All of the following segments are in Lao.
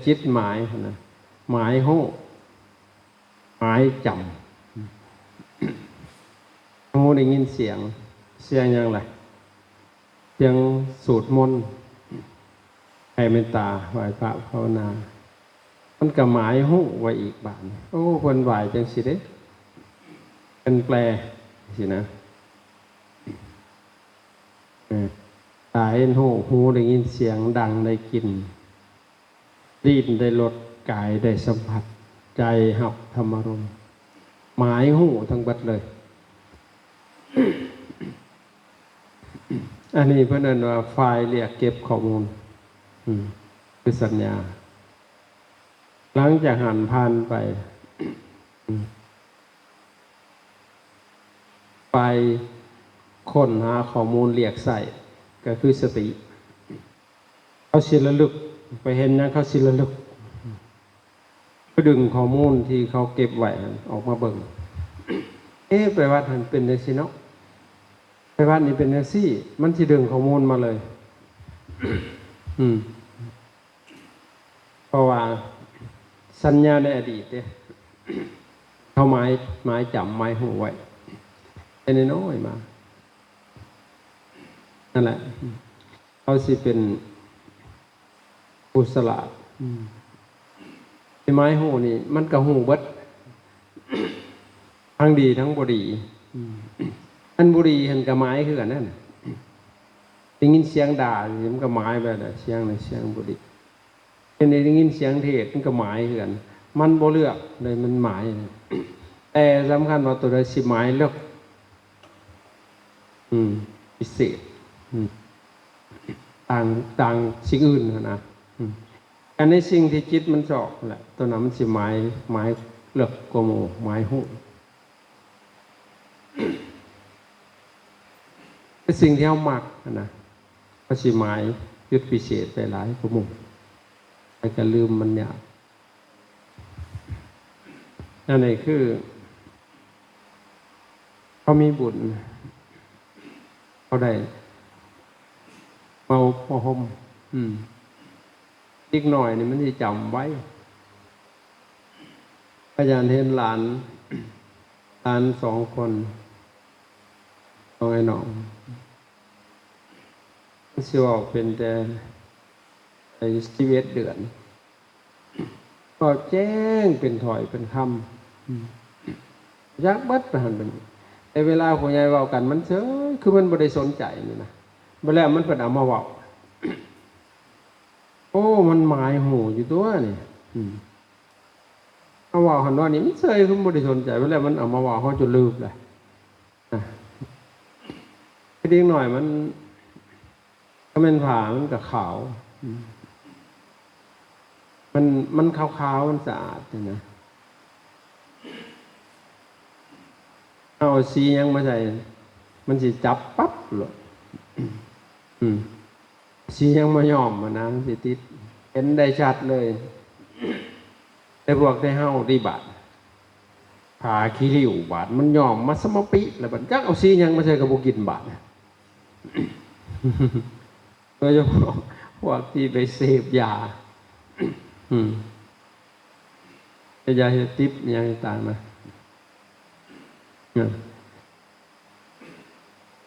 ຈິດໝາຍຫັ້ນນະ ໝາຍຮູ້ ໝາຍຈຳ. ຮູ້ໄດ້ຍິນສຽງ ສຽງຫຍັງລະ? ສຽງສູດມົນ ແຜ່ເມດຕາ ໄຫວ້ພະ ພາວະນາ ມັນກໍໝາຍຮູ້ໄວ້ອີກບາດນີ້. ໂອ້ ເພິ່ນໄຫວ້ຈັ່ງຊີ້ເດ້ ເພິ່ນແປຊີ້ນະ. ເອີ ຕາເຫັນຮູບ ຫູໄດ້ຍິນສຽງ ດັງໄດ້ກິ່ນ ລີ້ນໄດ້ລົດ ກາຍໄດ້ສຳຜັດ ໃຈຮັບທຳມາລົມ ໝາຍຮູ້ທັງເບິດເລີຍ. ອັນນີ້ເພິ່ນເອີ້ນວ່າຝ່າຍລຽກເກັບຂໍ້ມູນ ອືມ ຄືສັນຍາ. ຫຼັງຈາກຫັ້ນຜ່ານໄປ ອືມ ໄປຄົ້ນຫາຂໍ້ມູນລຽກໃຊ້ ກໍຄືສະຕິ. ເຂົາຊິລະລຶກ ໄປເຫັນຫຍັງເຂົາຊິລະລຶກ ໄປດຶງຂໍ້ມູນທີ່ເຂົາເກັບໄວ້ຫັ້ນອອກມາເບິ່ງ. ເອະ ໄປວັດຫັ້ນເປັນຈັ່ງຊີ້ເນາະ ໄປວັດນີ້ເປັນຈັ່ງຊີ້ ມັນຊິດຶງຂໍ້ມູນມາເລີຍ. ອືມ ເພາະວ່າສັນຍາໃນອະດີດເດ້ ເຂົາໝາຍ ໝາຍຈຳ ໝາຍຮູ້ໄວ້ແຕ່ນ້ອຍໆມາ. ນັ້ນແຫຼະ ເຂົາຊິເປັນຜູ້ສະຫຼາດ ອືມ ທີ່ໝາຍຮູ້ນີ້ ມັນກໍຮູ້ເບິດ ທັງດີທັງບໍ່ດີ. ອືມ ອັນບໍ່ດີຫັ້ນກໍໝາຍຄືກັນນັ້ນ ໄດ້ຍິນສຽງດ່າ ມັນກໍໝາຍໄປແລ້ວ ສຽງນັ້ນສຽງບໍ່ດີ. ເຫັນໄດ້ຍິນສຽງເທດ ມັນກໍໝາຍຄືກັນ ມັນບໍ່ເລືອກເລີຍ ມັນໝາຍ. ແຕ່ສຳຄັນວ່າໂຕໃດຊິໝາຍເລິກ ອືມ ພິເສດ ອືມ ຕ່າງ ຕ່າງສິ່ງອື່ນຫັ້ນນະ. ອືມ ອັນໃນສິ່ງທີ່ຈິດມັນຊອກແຫຼະ ໂຕນັ້ນມັນຊິໝາຍ ໝາຍເລິກກວ່າໝູ່ ໝາຍຮູ້ ຄືສິ່ງທີ່ເຮົາມັກຫັ້ນນະ ເຮົາຊິໝາຍຈຸດພິເສດໄປຫຼາຍກວ່າໝູ່ ແລ້ວກໍລືມມັນຍາກ. ອັນນີ້ຄືເຮົາມີບຸນ ເຮົາໄດ້ມາອົບມາຮົມ ອືມ ເດັກນ້ອຍນີ້ມັນຊິຈຳໄວ. ອາຈານເຫັນຫຼານ ຫຼານສອງຄົນຂອງອ້າຍນ້ອງ ມັນຊິເວົ້າເປັນແຕ່ອາຍຸສິບເອັດເດືອນ ເວົ້າແຈ້ງເປັນຖ້ອຍເປັນຄຳ ອືມ ຈັກເບິດ ແຕ່ເວລາຜູ້ໃຫຍ່ເວົ້າກັນມັນເຊີຍ ຄືມັນບໍ່ໄດ້ສົນໃຈນີ້ນະ. ບັດແລ້ວມັນເພິ່ນເອົາມາເວົ້າ ໂອ້ ມັນໝາຍຮູ້ຢູ່ຕົວະນີ້ ອືມ ເຮົາເວົ້າຫັ້ນເວົ້ານີ້ ມັນເຊີຍ ຄືມັນບໍ່ໄດ້ສົນໃຈ. ບັດແລ້ວມັນເອົາມາເວົ້າ ເຮົາຈົນລືມແລ້ວ ນະ ເດັກນ້ອຍມັນ ຖ້າແມ່ນຜ້າມັນກໍຂາວ ອືມ ມັນ ມັນຂາວໆ ມັນສະອາດນີ້ນະ. ເຮົາເອົາສີຫຍັງມາໃສ່ ມັນຊິຈັບປັບໂລດ ອືມ ສີຫຍັງມາຍ້ອມຫັ້ນນະ ມັນຊິຕິດ ເຫັນໄດ້ຊັດເລີຍ. ແຕ່ພວກໄທເຮົາຕິບາດ ຜ້າຂີ້ລິ້ວບາດ ມັນຍ້ອມມາສະມະປິແລ້ວ ບາດຈັກເອົາສີຫຍັງມາໃສ່ກໍບໍ່ກິນບາດ. ໂດຍສະເພາະພວກທີ່ໄປເສບຢາ ອືມ ເສບຢາເສບຕິດຫຍັງຕ່າງໆນະ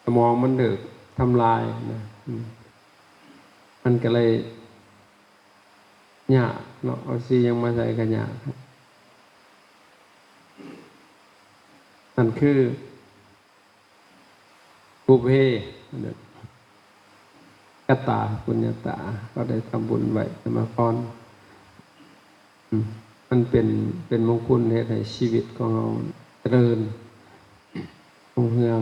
ສະໝອງມັນຖືກທຳລາຍນະ ອືມ ມັນກໍເລີຍຍາກເນາະ ເອົາສີຫຍັງມາໃສ່ກໍຍາກ. ນັ້ນຄື ບຸບເພກະຕາ ປຸນຍະຕາ ເຮົາໄດ້ທຳບຸນໄວ້ມາກ່ອນ ອືມ ມັນເປັນ ເປັນມົງຄຸນເຮັດໃຫ້ຊີວິດຂອງເຮົາຈະເລີນຮຸ່ງເຮືອງ.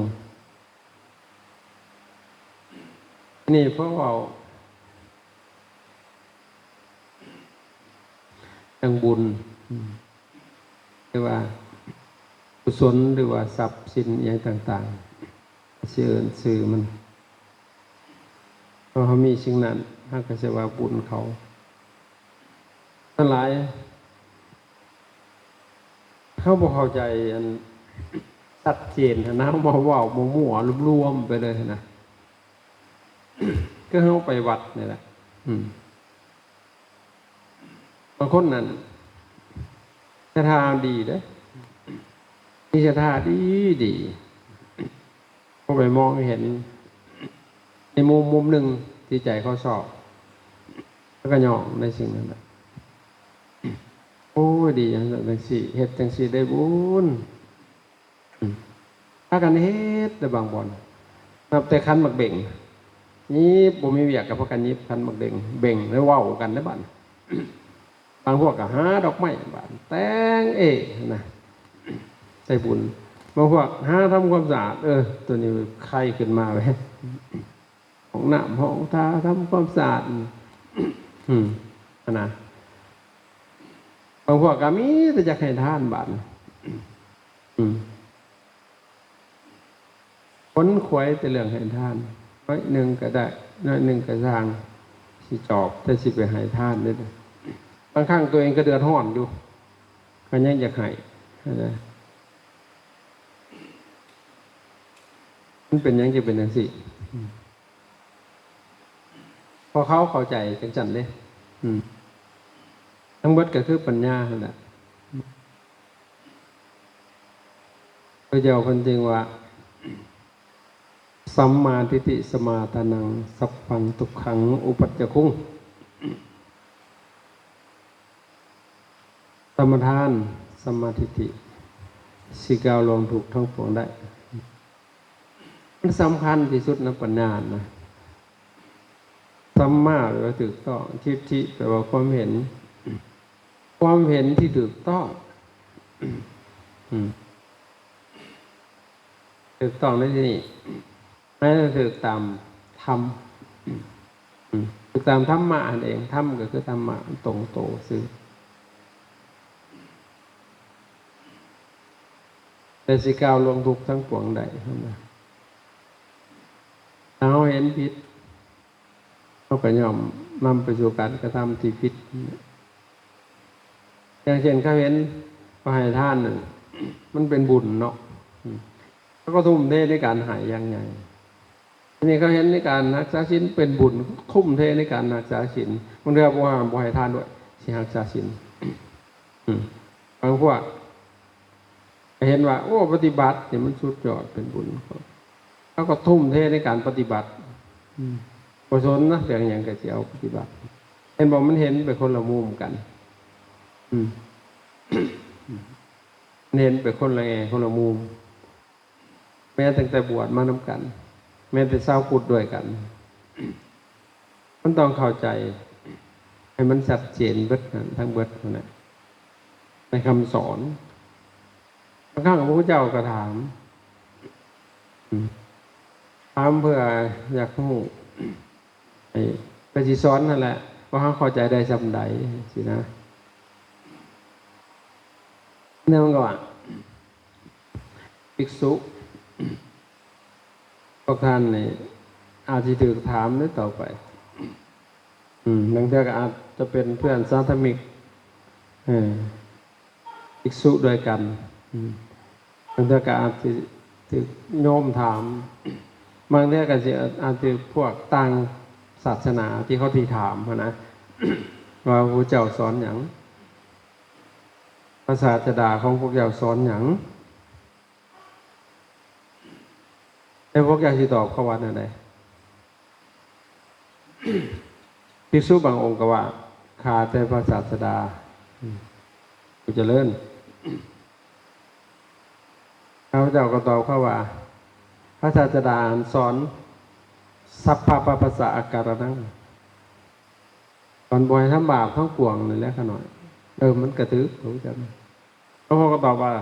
ນີ້ພໍເວົ້າ ເລື່ອງບຸນ ອືມ ຫຼືວ່າກຸສົນ ຫຼືວ່າຊັບສິນອີ່ຫຍັງຕ່າງໆ ຊິເອີ້ນຊື່ມັນ ເພາະເຮົາມີສິ່ງນັ້ນ ເຮົາກໍຊິວ່າບຸນເຂົາ. ສ່ວນຫຼາຍ ເຮົາບໍ່ເຂົ້າໃຈອັນຊັດເຈນຫັ້ນນະ ເຮົາມາເວົ້າມົວໆລວມໆໄປເລີຍຫັ້ນນະ ຄືເຮົາໄປວັດນີ້ແຫຼະ ອືມ ບາງຄົນນັ້ນ ສະຖາດີເດ້ ມີສະຖາດີດີ ພໍໄປມອງເຫັນໃນມຸມ ມຸມໜຶ່ງທີ່ໃຈເຂົາຊອບ ແລ້ວກໍຍ້ອງໃນສິ່ງນັ້ນແຫຼະ. ໂອ້ຍ ດີຈັ່ງຊັ້ນຈັ່ງຊີ້ ເຮັດຈັ່ງຊີ້ໄດ້ບຸນ. ອືມ ພາກັນເຮັດແຕ່ບາງບ່ອນ ນັບແຕ່ຂັນໝາກເບັງ ຫຍິບ ບໍ່ມີວຽກກໍພາກັນຫຍິບຂັນໝາກເບັງ ເບັງແລ້ວເວົ້າກັນເດ້ບາດ. ບາງພວກກໍຫາດອກໄມ້ບາດ ແຕ່ງເອງນະ ໃສ່ບຸນ. ບາງພວກຫາທຳຄວາມສະອາດ ເອີ ໂຕນີ້ໄຄຂຶ້ນມາເວີຍ ຫ້ອງນ້ຳຫ້ອງທ່າ ທຳຄວາມສະອາດ ອືມ ຫັ້ນນະ. ບາງພວກກໍມີແຕ່ຢາກໃຫ້ທານບາດ ອືມ ຂົນຂວາຍແຕ່ເລື່ອງໃຫ້ທານ ໜ້ອຍໜຶ່ງກໍໄດ້ ໜ້ອຍໜຶ່ງກໍຊ່າງ ຊິຈອບ ແຕ່ຊິໄປໃຫ້ທານເດ້. ບາງຄັ້ງຕົວເອງກໍເດືອດຮ້ອນຢູ່ ກໍຍັງຢາກໃຫ້ ເຫັນບໍ່? ມັນເປັນຫຍັງຈຶ່ງເປັນຈັ່ງຊີ້? ເພາະເຂົາເຂົ້າໃຈຈັ່ງຊັ້ນເດ້ ອືມ ທັງເບິດກໍຄືປັນຍາຫັ້ນແຫຼະ. ພະເຈົ້າເພິ່ນຈຶ່ງວ່າ ສຳມາທິດຖິສະມາທານັງ ສັບພັງທຸກຂັງອຸປັດຈະຄຸງ. ສະມາທານ ສຳມາທິດຖິ ຊິກ້າວລ່ວງທຸກທັງປວງໄດ້. ມັນສຳຄັນທີ່ສຸດນະ ປັນຍານະ. ສຳມາ ແປວ່າຖືກຕ້ອງ, ທິດຖິ ແປວ່າຄວາມເຫັນ, ຄວາມເຫັນທີ່ຖືກຕ້ອງ ອືມ ຖືກຕ້ອງໃນທີ່ນີ້ ໃຫ້ຖືກຕາມທຳ ອືມ ຖືກຕາມທຳມະຫັ້ນເອງ. ທຳກໍຄືທຳມະ ມັນຕົງໂຕຊື່ ແຕ່ຊິກ້າວລ່ວງທຸກທັງປວງໄດ້ ເຫັນບໍ່? ຖ້າເຮົາເຫັນຜິດ ເຮົາກໍຍ່ອມນຳໄປສູ່ການກະທຳທີ່ຜິດ. ຢ່າງເຊັ່ນ ເຂົາເຫັນວ່າໃຫ້ທານນັ້ນ ມັນເປັນບຸນເນາະ ອືມ ເຂົາກໍທຸ່ມເທໃນການໃຫ້ຢ່າງໃຫຍ່. ທີນີ້ເຂົາເຫັນໃນການຮັກສາສິນເປັນບຸນ ທຸ່ມເທໃນການຮັກສາສິນ. ບາງເທື່ອບໍ່ ບໍ່ໃຫ້ທານດ້ວຍ ຊິຮັກສາສິນ ອືມ ບາງພວກ ເຫັນວ່າ ໂອ້ ປະຕິບັດນີ້ມັນສຸດຍອດ ເປັນບຸນ ເຂົາກໍທຸ່ມເທໃນການປະຕິບັດ ອືມ ບໍ່ສົນນະເລື່ອງຫຍັງກໍຊິເອົາປະຕິບັດ. ເຫັນບໍ່? ມັນເຫັນໄປຄົນລະມຸມກັນ ອືມ ມັນເຫັນໄປຄົນລະແງ່ຄົນລະມຸມ. ແມ້ຕັ້ງແຕ່ບວດມານຳກັນ ແມ້ແຕ່ຊາວພຸດດ້ວຍກັນ ມັນຕ້ອງເຂົ້າໃຈໃຫ້ມັນຊັດເຈນເບິດນັ້ນ ທັງເບິດນັ້ນແຫຼະ ໃນຄຳສອນ. ບາງຄັ້ງພະພຸດທະເຈົ້າກໍຖາມ ອືມ ຖາມເພື່ອຢາກຮູ້ ໃຫ້ ກໍຊິສອນຫັ້ນແຫຼະ ວ່າເຮົາເຂົ້າໃຈໄດ້ສ່ຳໃດຊີ້ນະ. ແນວມັນກໍວ່າ ພິກສຸ ພວກທ່ານນີ້ອາດຊິຖືກຖາມໃນຕໍ່ໄປ ອືມ ບາງເທື່ອກໍອາດຈະເປັນເພື່ອນສາທະມິກ ເອີ ພິກສຸດ້ວຍກັນ ອືມ ບາງເທື່ອກໍອາດຊິຖືກໂຍມຖາມ ບາງເທື່ອກໍຊິອາດຖືກພວກຕ່າງສາສະໜາທີ່ເຂົາທີ່ຖາມຫັ້ນນະ ວ່າພະເຈົ້າສອນຫຍັງ? ພະສາສະດາຂອງພວກເຈົ້າສອນຫຍັງ? ແລ້ວພວກເຈົ້າຊິຕອບເຂົາວ່າແນວໃດ? ພິກສຸບາງອົງກໍວ່າ ຂ້າແຕ່ພະສາສະດາ ອືມ ຜູ້ຈະເລີນ. ຂ້າພະເຈົ້າກໍຕອບເຂົາວ່າ ພະສາສະດາສອນ ສັບພະປາປະຊະອາກາລະນັງ ສອນບໍ່ໃຫ້ທຳບາບທັງປວງນີ້ແຫຼະຂ້ານ້ອຍ. ເອີ ມັນກະຖືກ ພະພຸດທະເຈົ້າ ພະອົງກໍຕອບວ່າ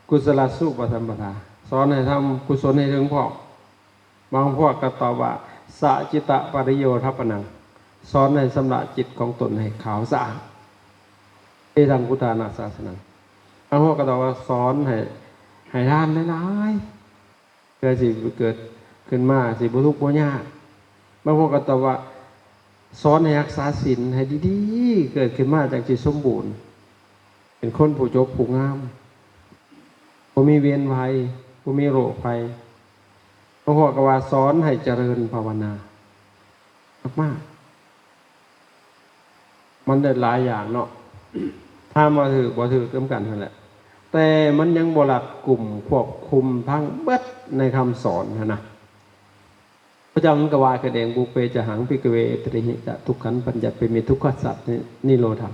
ກຸສະລະສຸປະທຳປະທາ ສອນໃຫ້ທຳກຸສົນໃຫ້ເຖິງພ້ອມ. ບາງພວກກໍຕອບວ່າ ສະຈິດຕະປະລິໂຍທາປະນັງ ສອນໃຫ້ຊຳລະຈິດຂອງຕົນໃຫ້ຂາວສະອາດ ເອຕັງພຸດທານະສາສະນັງ. ບາງພວກກໍຕອບວ່າ ສອນໃຫ້ ໃຫ້ທານຫຼາຍໆ ເພື່ອຊິເກີດຂຶ້ນມາຊິບໍ່ທຸກບໍ່ຍາກ. ບາງພວກກໍຕອບວ່າ ສອນໃຫ້ຮັກສາສິນໃຫ້ດີໆ ເກີດຂຶ້ນມາຈັ່ງຊິສົມບູນ ເປັນຄົນຜູ້ຈົບຜູ້ງາມ ບໍ່ມີເວນໄພ ບໍ່ມີໂລກໄພ. ບາງພວກກໍວ່າ ສອນໃຫ້ຈະເລີນພາວະນາ ມາກໆ ມັນໄດ້ຫຼາຍຢ່າງເນາະ. ຖາມວ່າຖືກບໍ່ຖືກນຳກັນຫັ້ນແຫຼະ ແຕ່ມັນຍັງບໍ່ລັດກຸມຄວບຄຸມທັງເບິດໃນຄຳສອນຫັ້ນນະ. ພະເຈົ້າມັນກໍວ່າກັນເອງ ປຸບເປຈະຫັງ ພິກຂະເວ ອາທິດຖາຫິ ຈະທຸກຂັງ ປັນຈະເປມິ ທຸກຂະສັດນິໂຣທາ.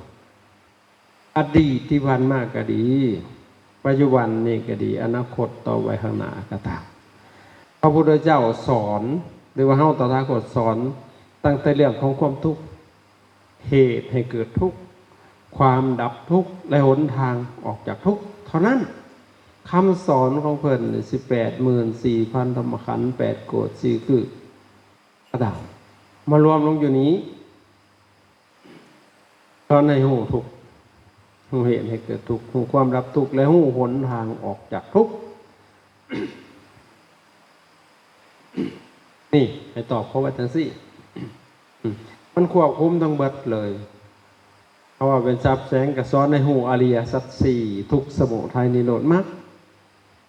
ອະດີດທີ່ຜ່ານມາກໍດີ ປັດຈຸບັນນີ້ກໍດີ ອະນາຄົດຕໍ່ໄປຂ້າງໜ້າກໍຕາມ ພະພຸດທະເຈົ້າສອນ ຫຼືວ່າເຮົາຕະຖາຄົດສອນ ຕັ້ງແຕ່ເລື່ອງຂອງຄວາມທຸກ ເຫດໃຫ້ເກີດທຸກ ຄວາມດັບທຸກ ແລະ ຫົນທາງອອກຈາກທຸກເທົ່ານັ້ນ. ຄຳສອນຂອງເພິ່ນສິບແປດໝື່ນສີ່ພັນທຳມະຂັນ ແປດໂກດສີ່ຄືກໍຕາມ ມາລວມລົງຢູ່ນີ້ ສອນໃຫ້ຮູ້ທຸກ ຮູ້ເຫດໃຫ້ເກີດທຸກ ຮູ້ຄວາມດັບທຸກ ແລະ ຮູ້ຫົນທາງອອກຈາກທຸກ. ນີ້ ໃຫ້ຕອບເຂົາວ່າຈັ່ງຊີ້ ອືມ ມັນຄວບຄຸມທັງເບິດເລີຍ ເພາະວ່າເປັນສັບແສງ ກໍສອນໃຫ້ຮູ້ອະລິຍະສັດສີ່ ທຸກ ສະມຸໄທ ນິໂຣດ ມັກ.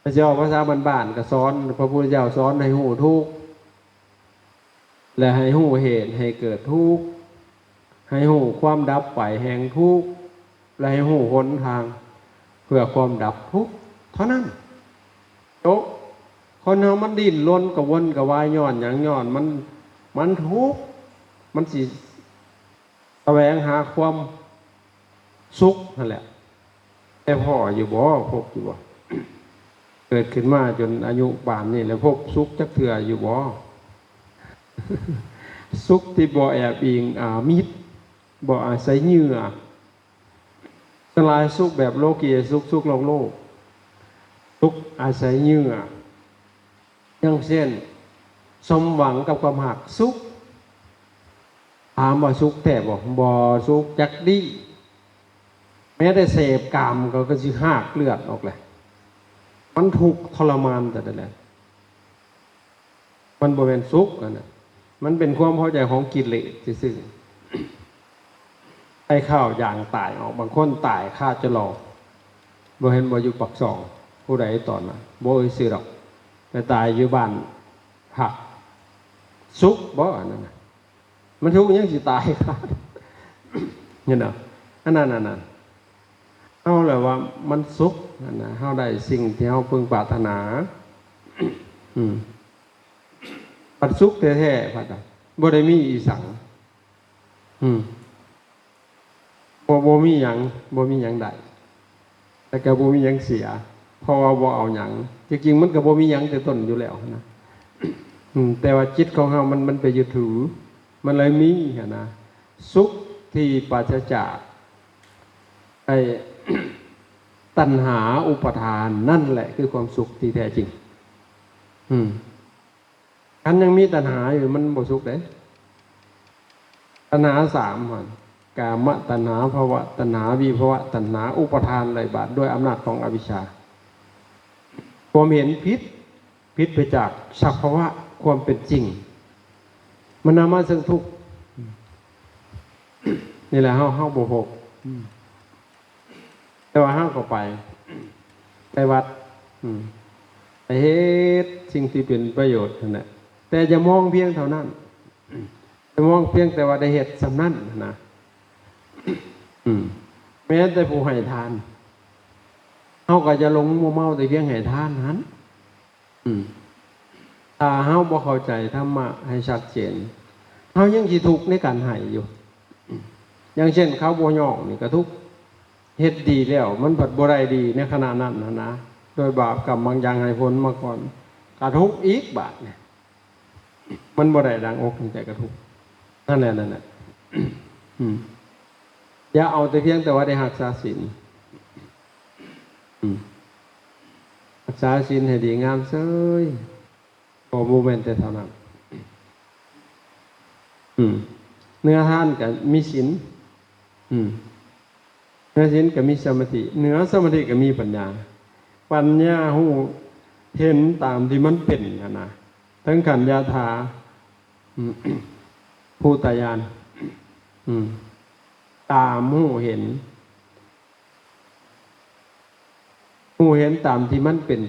ພະເຈົ້າພາສາບ້ານໆ ກໍສອນ ພະພຸດທະເຈົ້າສອນໃຫ້ຮູ້ທຸກ ແລະ ໃຫ້ຮູ້ເຫດໃຫ້ເກີດທຸກ ໃຫ້ຮູ້ຄວາມດັບໄປແຫ່ງທຸກ ແລະ ໃຫ້ຮູ້ຫົນທາງເພື່ອຄວາມດັບທຸກເທົ່ານັ້ນ. ໂຈະ ຄົນເຮົາມັນດີ້ນລົນກະວົນກະວາຍຍ້ອນຫຍັງ? ຍ້ອນມັນ ມັນທຸກ ມັນຊິສະແຫວງຫາຄວາມສຸກຫັ້ນແຫຼະ. ແຕ່ພໍ້ຢູ່ບໍ່? ພົບຢູ່ບໍ່? ເກີດຂຶ້ນມາຈົນອາຍຸປານນີ້ແລ້ວ ພົບສຸກຈັກເທື່ອຢູ່ບໍ່? ສຸກທີ່ບໍ່ແອບອີງອາມິດ ບໍ່ອາໄສເຫຍື່ອ. ສ່ວນຫຼາຍສຸກແບບໂລກີ ສຸກ ສຸກໂລກໂລກ ສຸກອາໄສເຫຍື່ອ. ຢ່າງເຊັ່ນ ສົມຫວັງກັບຄວາມຮັກ ສຸກ. ຖາມວ່າສຸກແທ້ບໍ່? ບໍ່ສຸກຈັກດີ້. ແມ້ແຕ່ເສບກາມກໍ ກໍຊິຮາກເລືອດອອກແຫຼະ. ມັນທຸກທໍລະມານແຕ່ນັ້ນແຫຼະ. ມັນບໍ່ແມ່ນສຸກຫັ້ນນະ. ມັນເປັນຄວາມເຂົ້າໃຈຂອງກິເລດຊື່ໆ. ໃຫ້ຂ້າວຢ່າງຕາຍອອກ. ບາງຄົນຕາຍຄາຈະຫຼອກ. ບໍ່ເຫັນບໍ່ຢູ່ປາກຊ່ອງ ຜູ້ໃດຕອນນັ້ນ ບໍ່ເອີ່ຍຊື່ດອກ. ໄປຕາຍຢູ່ບ້ານພັກ. ສຸກບໍ່ອັນນັ້ນນະ? ມັນທຸກຫຍັງຊິຕາຍຄາ ເຫັນບໍ່? ອັນນັ້ນ ອັນນັ້ນ ເຮົາແຫຼະວ່າມັນສຸກຫັ້ນນະ ເຮົາໄດ້ສິ່ງທີ່ເຮົາເພິ່ງປາດຖະໜາ. ອືມ ບັດສຸກແທ້ໆ ພັດບໍ່ໄດ້ມີອີ່ສັງ. ອືມ ບໍ່ ບໍ່ມີຫຍັງ ບໍ່ມີຫຍັງໄດ້ ແລ້ວກໍບໍ່ມີຫຍັງເສຍ ເພາະວ່າບໍ່ເອົາຫຍັງ. ທີ່ຈິງມັນກໍບໍ່ມີຫຍັງແຕ່ຕົ້ນຢູ່ແລ້ວນະ. ອືມ ແຕ່ວ່າຈິດຂອງເຮົາມັນ ມັນໄປຍຶດຖື ມັນເລີຍມີຫັ້ນນະ. ສຸກທີ່ປາສະຈາກໄອ້ຕັນຫາອຸປະທານ ນັ້ນແຫຼະຄືຄວາມສຸກທີ່ແທ້ຈິງ. ອືມ ຄັນຍັງມີຕັນຫາຢູ່ ມັນບໍ່ສຸກເດ້. ຕັນຫາສາມຫັ້ນ ກາມະຕັນຫາ ພະວະຕັນຫາ ວິພະວະຕັນຫາ ອຸປະທານໄຫຼບາດດ້ວຍອຳນາດຂອງອະວິຊຊາ. ຄວາມເຫັນຜິດ ຜິດໄປຈາກສະພາວະຄວາມເປັນຈິງ ມັນນຳມາເຊິ່ງທຸກ. ນີ້ແຫຼະ ເຮົາ ເຮົາບໍ່ພົບ. ແຕ່ວ່າເຮົາກໍໄປ ໄປວັດ ອືມ ໄປເຮັດສິ່ງທີ່ເປັນປະໂຫຍດຫັ້ນແຫຼະ ແຕ່ຢ່າມອງພຽງເທົ່ານັ້ນ ຢ່າມອງພຽງແຕ່ວ່າໄດ້ເຮັດສ່ຳນັ້ນນະ. ອືມ ແມ່ນແຕ່ຜູ້ໃຫ້ທານ ເຮົາກໍຢ່າຫຼົງມົວເມົາແຕ່ພຽງໃຫ້ທານຫັ້ນ. ອືມ ຖ້າເຮົາບໍ່ເຂົ້າໃຈທຳມະໃຫ້ຊັດເຈນ ເຮົາຍັງຊິທຸກໃນການໃຫ້ຢູ່. ຢ່າງເຊັ່ນ ເຂົາບໍ່ຍ້ອງນີ້ກໍທຸກ ເຮັດດີແລ້ວມັນພັດບໍ່ໄດ້ດີໃນຂະນະນັ້ນຫັ້ນນະ ໂດຍບາບກຳບາງຢ່າງໃຫ້ຜົນມາກ່ອນ ກໍທຸກອີກບາດນີ້. ມັນບໍ່ໄດ້ດັ່ງອົກໃຈກະທຸກ ນັ້ນແຫຼະ ນັ້ນແຫຼະ. ອືມ ຢ່າເອົາແຕ່ພຽງແຕ່ວ່າໄດ້ຮັກສາສິນ. ອືມ ຮັກສາສິນໃຫ້ດີງາມເສີຍ ກໍບໍ່ແມ່ນແຕ່ເທົ່ານັ້ນ. ອືມ ເໜືອທານກໍມີສິນ. ອືມ ເໜືອສິນກໍມີສະມາທິ ເໜືອສະມາທິກໍມີປັນຍາ. ປັນຍາຮູ້ເຫັນຕາມທີ່ມັນເປັນຫັ້ນນະ ເຖິງຂັ້ນຍະຖາ ອືມ ພູຕະຍານ. ອືມ ຕາມຮູ້ເຫັນ ຮູ້ເຫັນຕາມທີ່ມັນເປັນ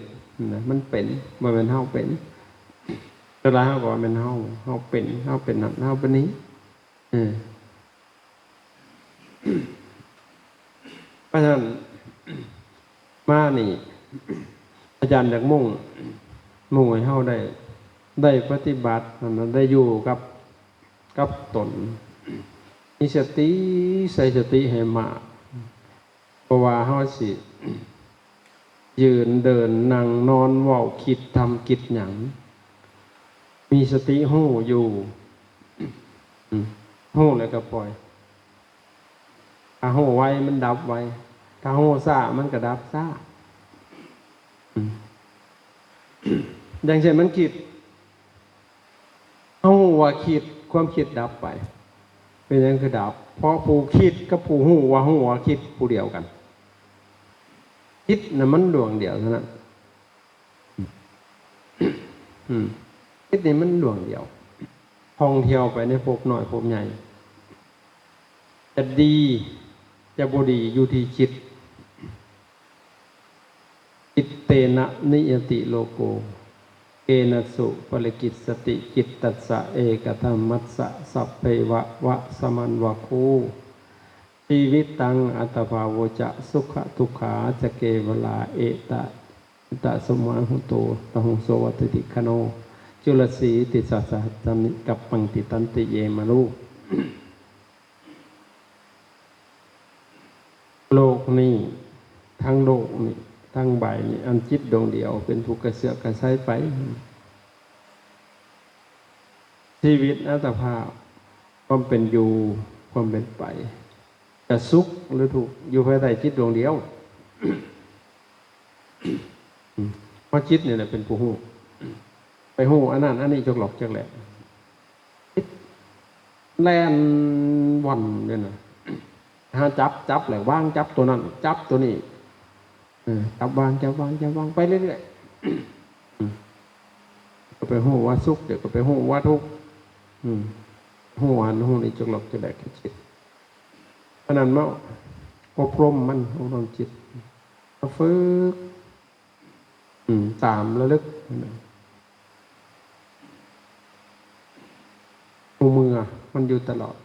ນະ ມັນເປັນ ບໍ່ແມ່ນເຮົາເປັນ. ສ່ວນຫຼາຍເຮົາກໍວ່າແມ່ນເຮົາ ເຮົາເປັນ ເຮົາເປັນນັ້ນ ເຮົາເປັນນີ້. ເອີ ເພາະສະນັ້ນ ມານີ້ ອາຈານຢາກມຸ່ງ ມຸ່ງໃຫ້ເຮົາໄດ້ ໄດ້ປະຕິບັດ ໄດ້ຢູ່ກັບ ກັບຕົນ ມີສະຕິ ໃຊ້ສະຕິໃຫ້ມາກ ບໍ່ວ່າເຮົາຊິ ຢືນ ເດີນ ນັ່ງ ນອນ ເວົ້າ ຄິດ ທຳກິດຫຍັງ ມີສະຕິຮູ້ຢູ່ ອືມ ຮູ້ແລ້ວກໍປ່ອຍ. ຖ້າຮູ້ໄວມັນດັບໄວ, ຖ້າຮູ້ຊ້າມັນກໍດັບຊ້າ. ອືມ ຢ່າງເຊັ່ນມັນຄິດ, ເຮົາຮູ້ວ່າຄິດ, ຄວາມຄິດດັບໄປ. ເປັນຫຍັງຄືດັບ? ເພາະຜູ້ຄິດກັບຜູ້ຮູ້ວ່າຮູ້ວ່າຄິດຜູ້ດຽວກັນ. ຈິດນະມັນດວງດຽວເທົ່ານັ້ນ. ອືມ ຈິດນີ້ມັນດວງດຽວ ທ່ອງທ່ຽວໄປໃນພົບນ້ອຍພົບໃຫຍ່ ຈະດີຈະບໍ່ດີຢູ່ທີ່ຈິດ. ຈິດເຕນະນິຍະຕິໂລໂກ ເກນະສຸປະລິກິດສະຕິ ຈິດຕັດສະເອກະທຳມັດສະ ສັບເພວະວະສະມັນວະໂຄ ຊີວິຕັງອັດຕະພາໂວຈະ ສຸຂະທຸກຂາຈະເກວະລາ ເອຕະ ຕະສະມາຫຸໂຕ ຕະຫົງໂສ ວັດຕິຕິຄະໂນ ຈຸລະສີຕິສະສະຫັດສານິ ກັບປັງຕິຕັນຕິເຍມະລູ. ໂລກນີ້ ທັງໂລກນີ້ ທັງໃບນີ້ ອັນຈິດດວງດຽວເປັນຜູ້ກະເຊືອກກະໄຊໄປ. ຊີວິດອັດຕະພາບ ຄວາມເປັນຢູ່ ຄວາມເປັນໄປ ຈະສຸກຫຼືທຸກ ຢູ່ພາຍໃຕ້ຈິດດວງດຽວ. ເພາະຈິດນີ້ແຫຼະເປັນຜູ້ຮູ້ ໄປຮູ້ອັນນັ້ນອັນນີ້ ຈອກຫຼອກຈອກແຫຼກ ແລ່ນວ່ອນຢູ່ນະ ຫາຈັບ ຈັບແລ້ວວາງ ຈັບຕົວນັ້ນ ຈັບຕົວນີ້ ເອີ ຈັບວາງ ຈັບວາງ ຈັບວາງ ໄປເລື້ອຍໆ ອືມ ກໍໄປຮູ້ວ່າສຸກ ດຽວກໍໄປຮູ້ວ່າທຸກ ອືມ ຮູ້ອັນຮູ້ນີ້ ຈອກຫຼອກຈະແຫຼກຄິດ. ອັນນັ້ນມາອົບຮົມມັນ ອົບຮົມຈິດ ມາຝຶກ ອືມ ຕາມລະລຶກ ຮູ້ເມື່ອມັນຢູ່ຕະຫຼອດ.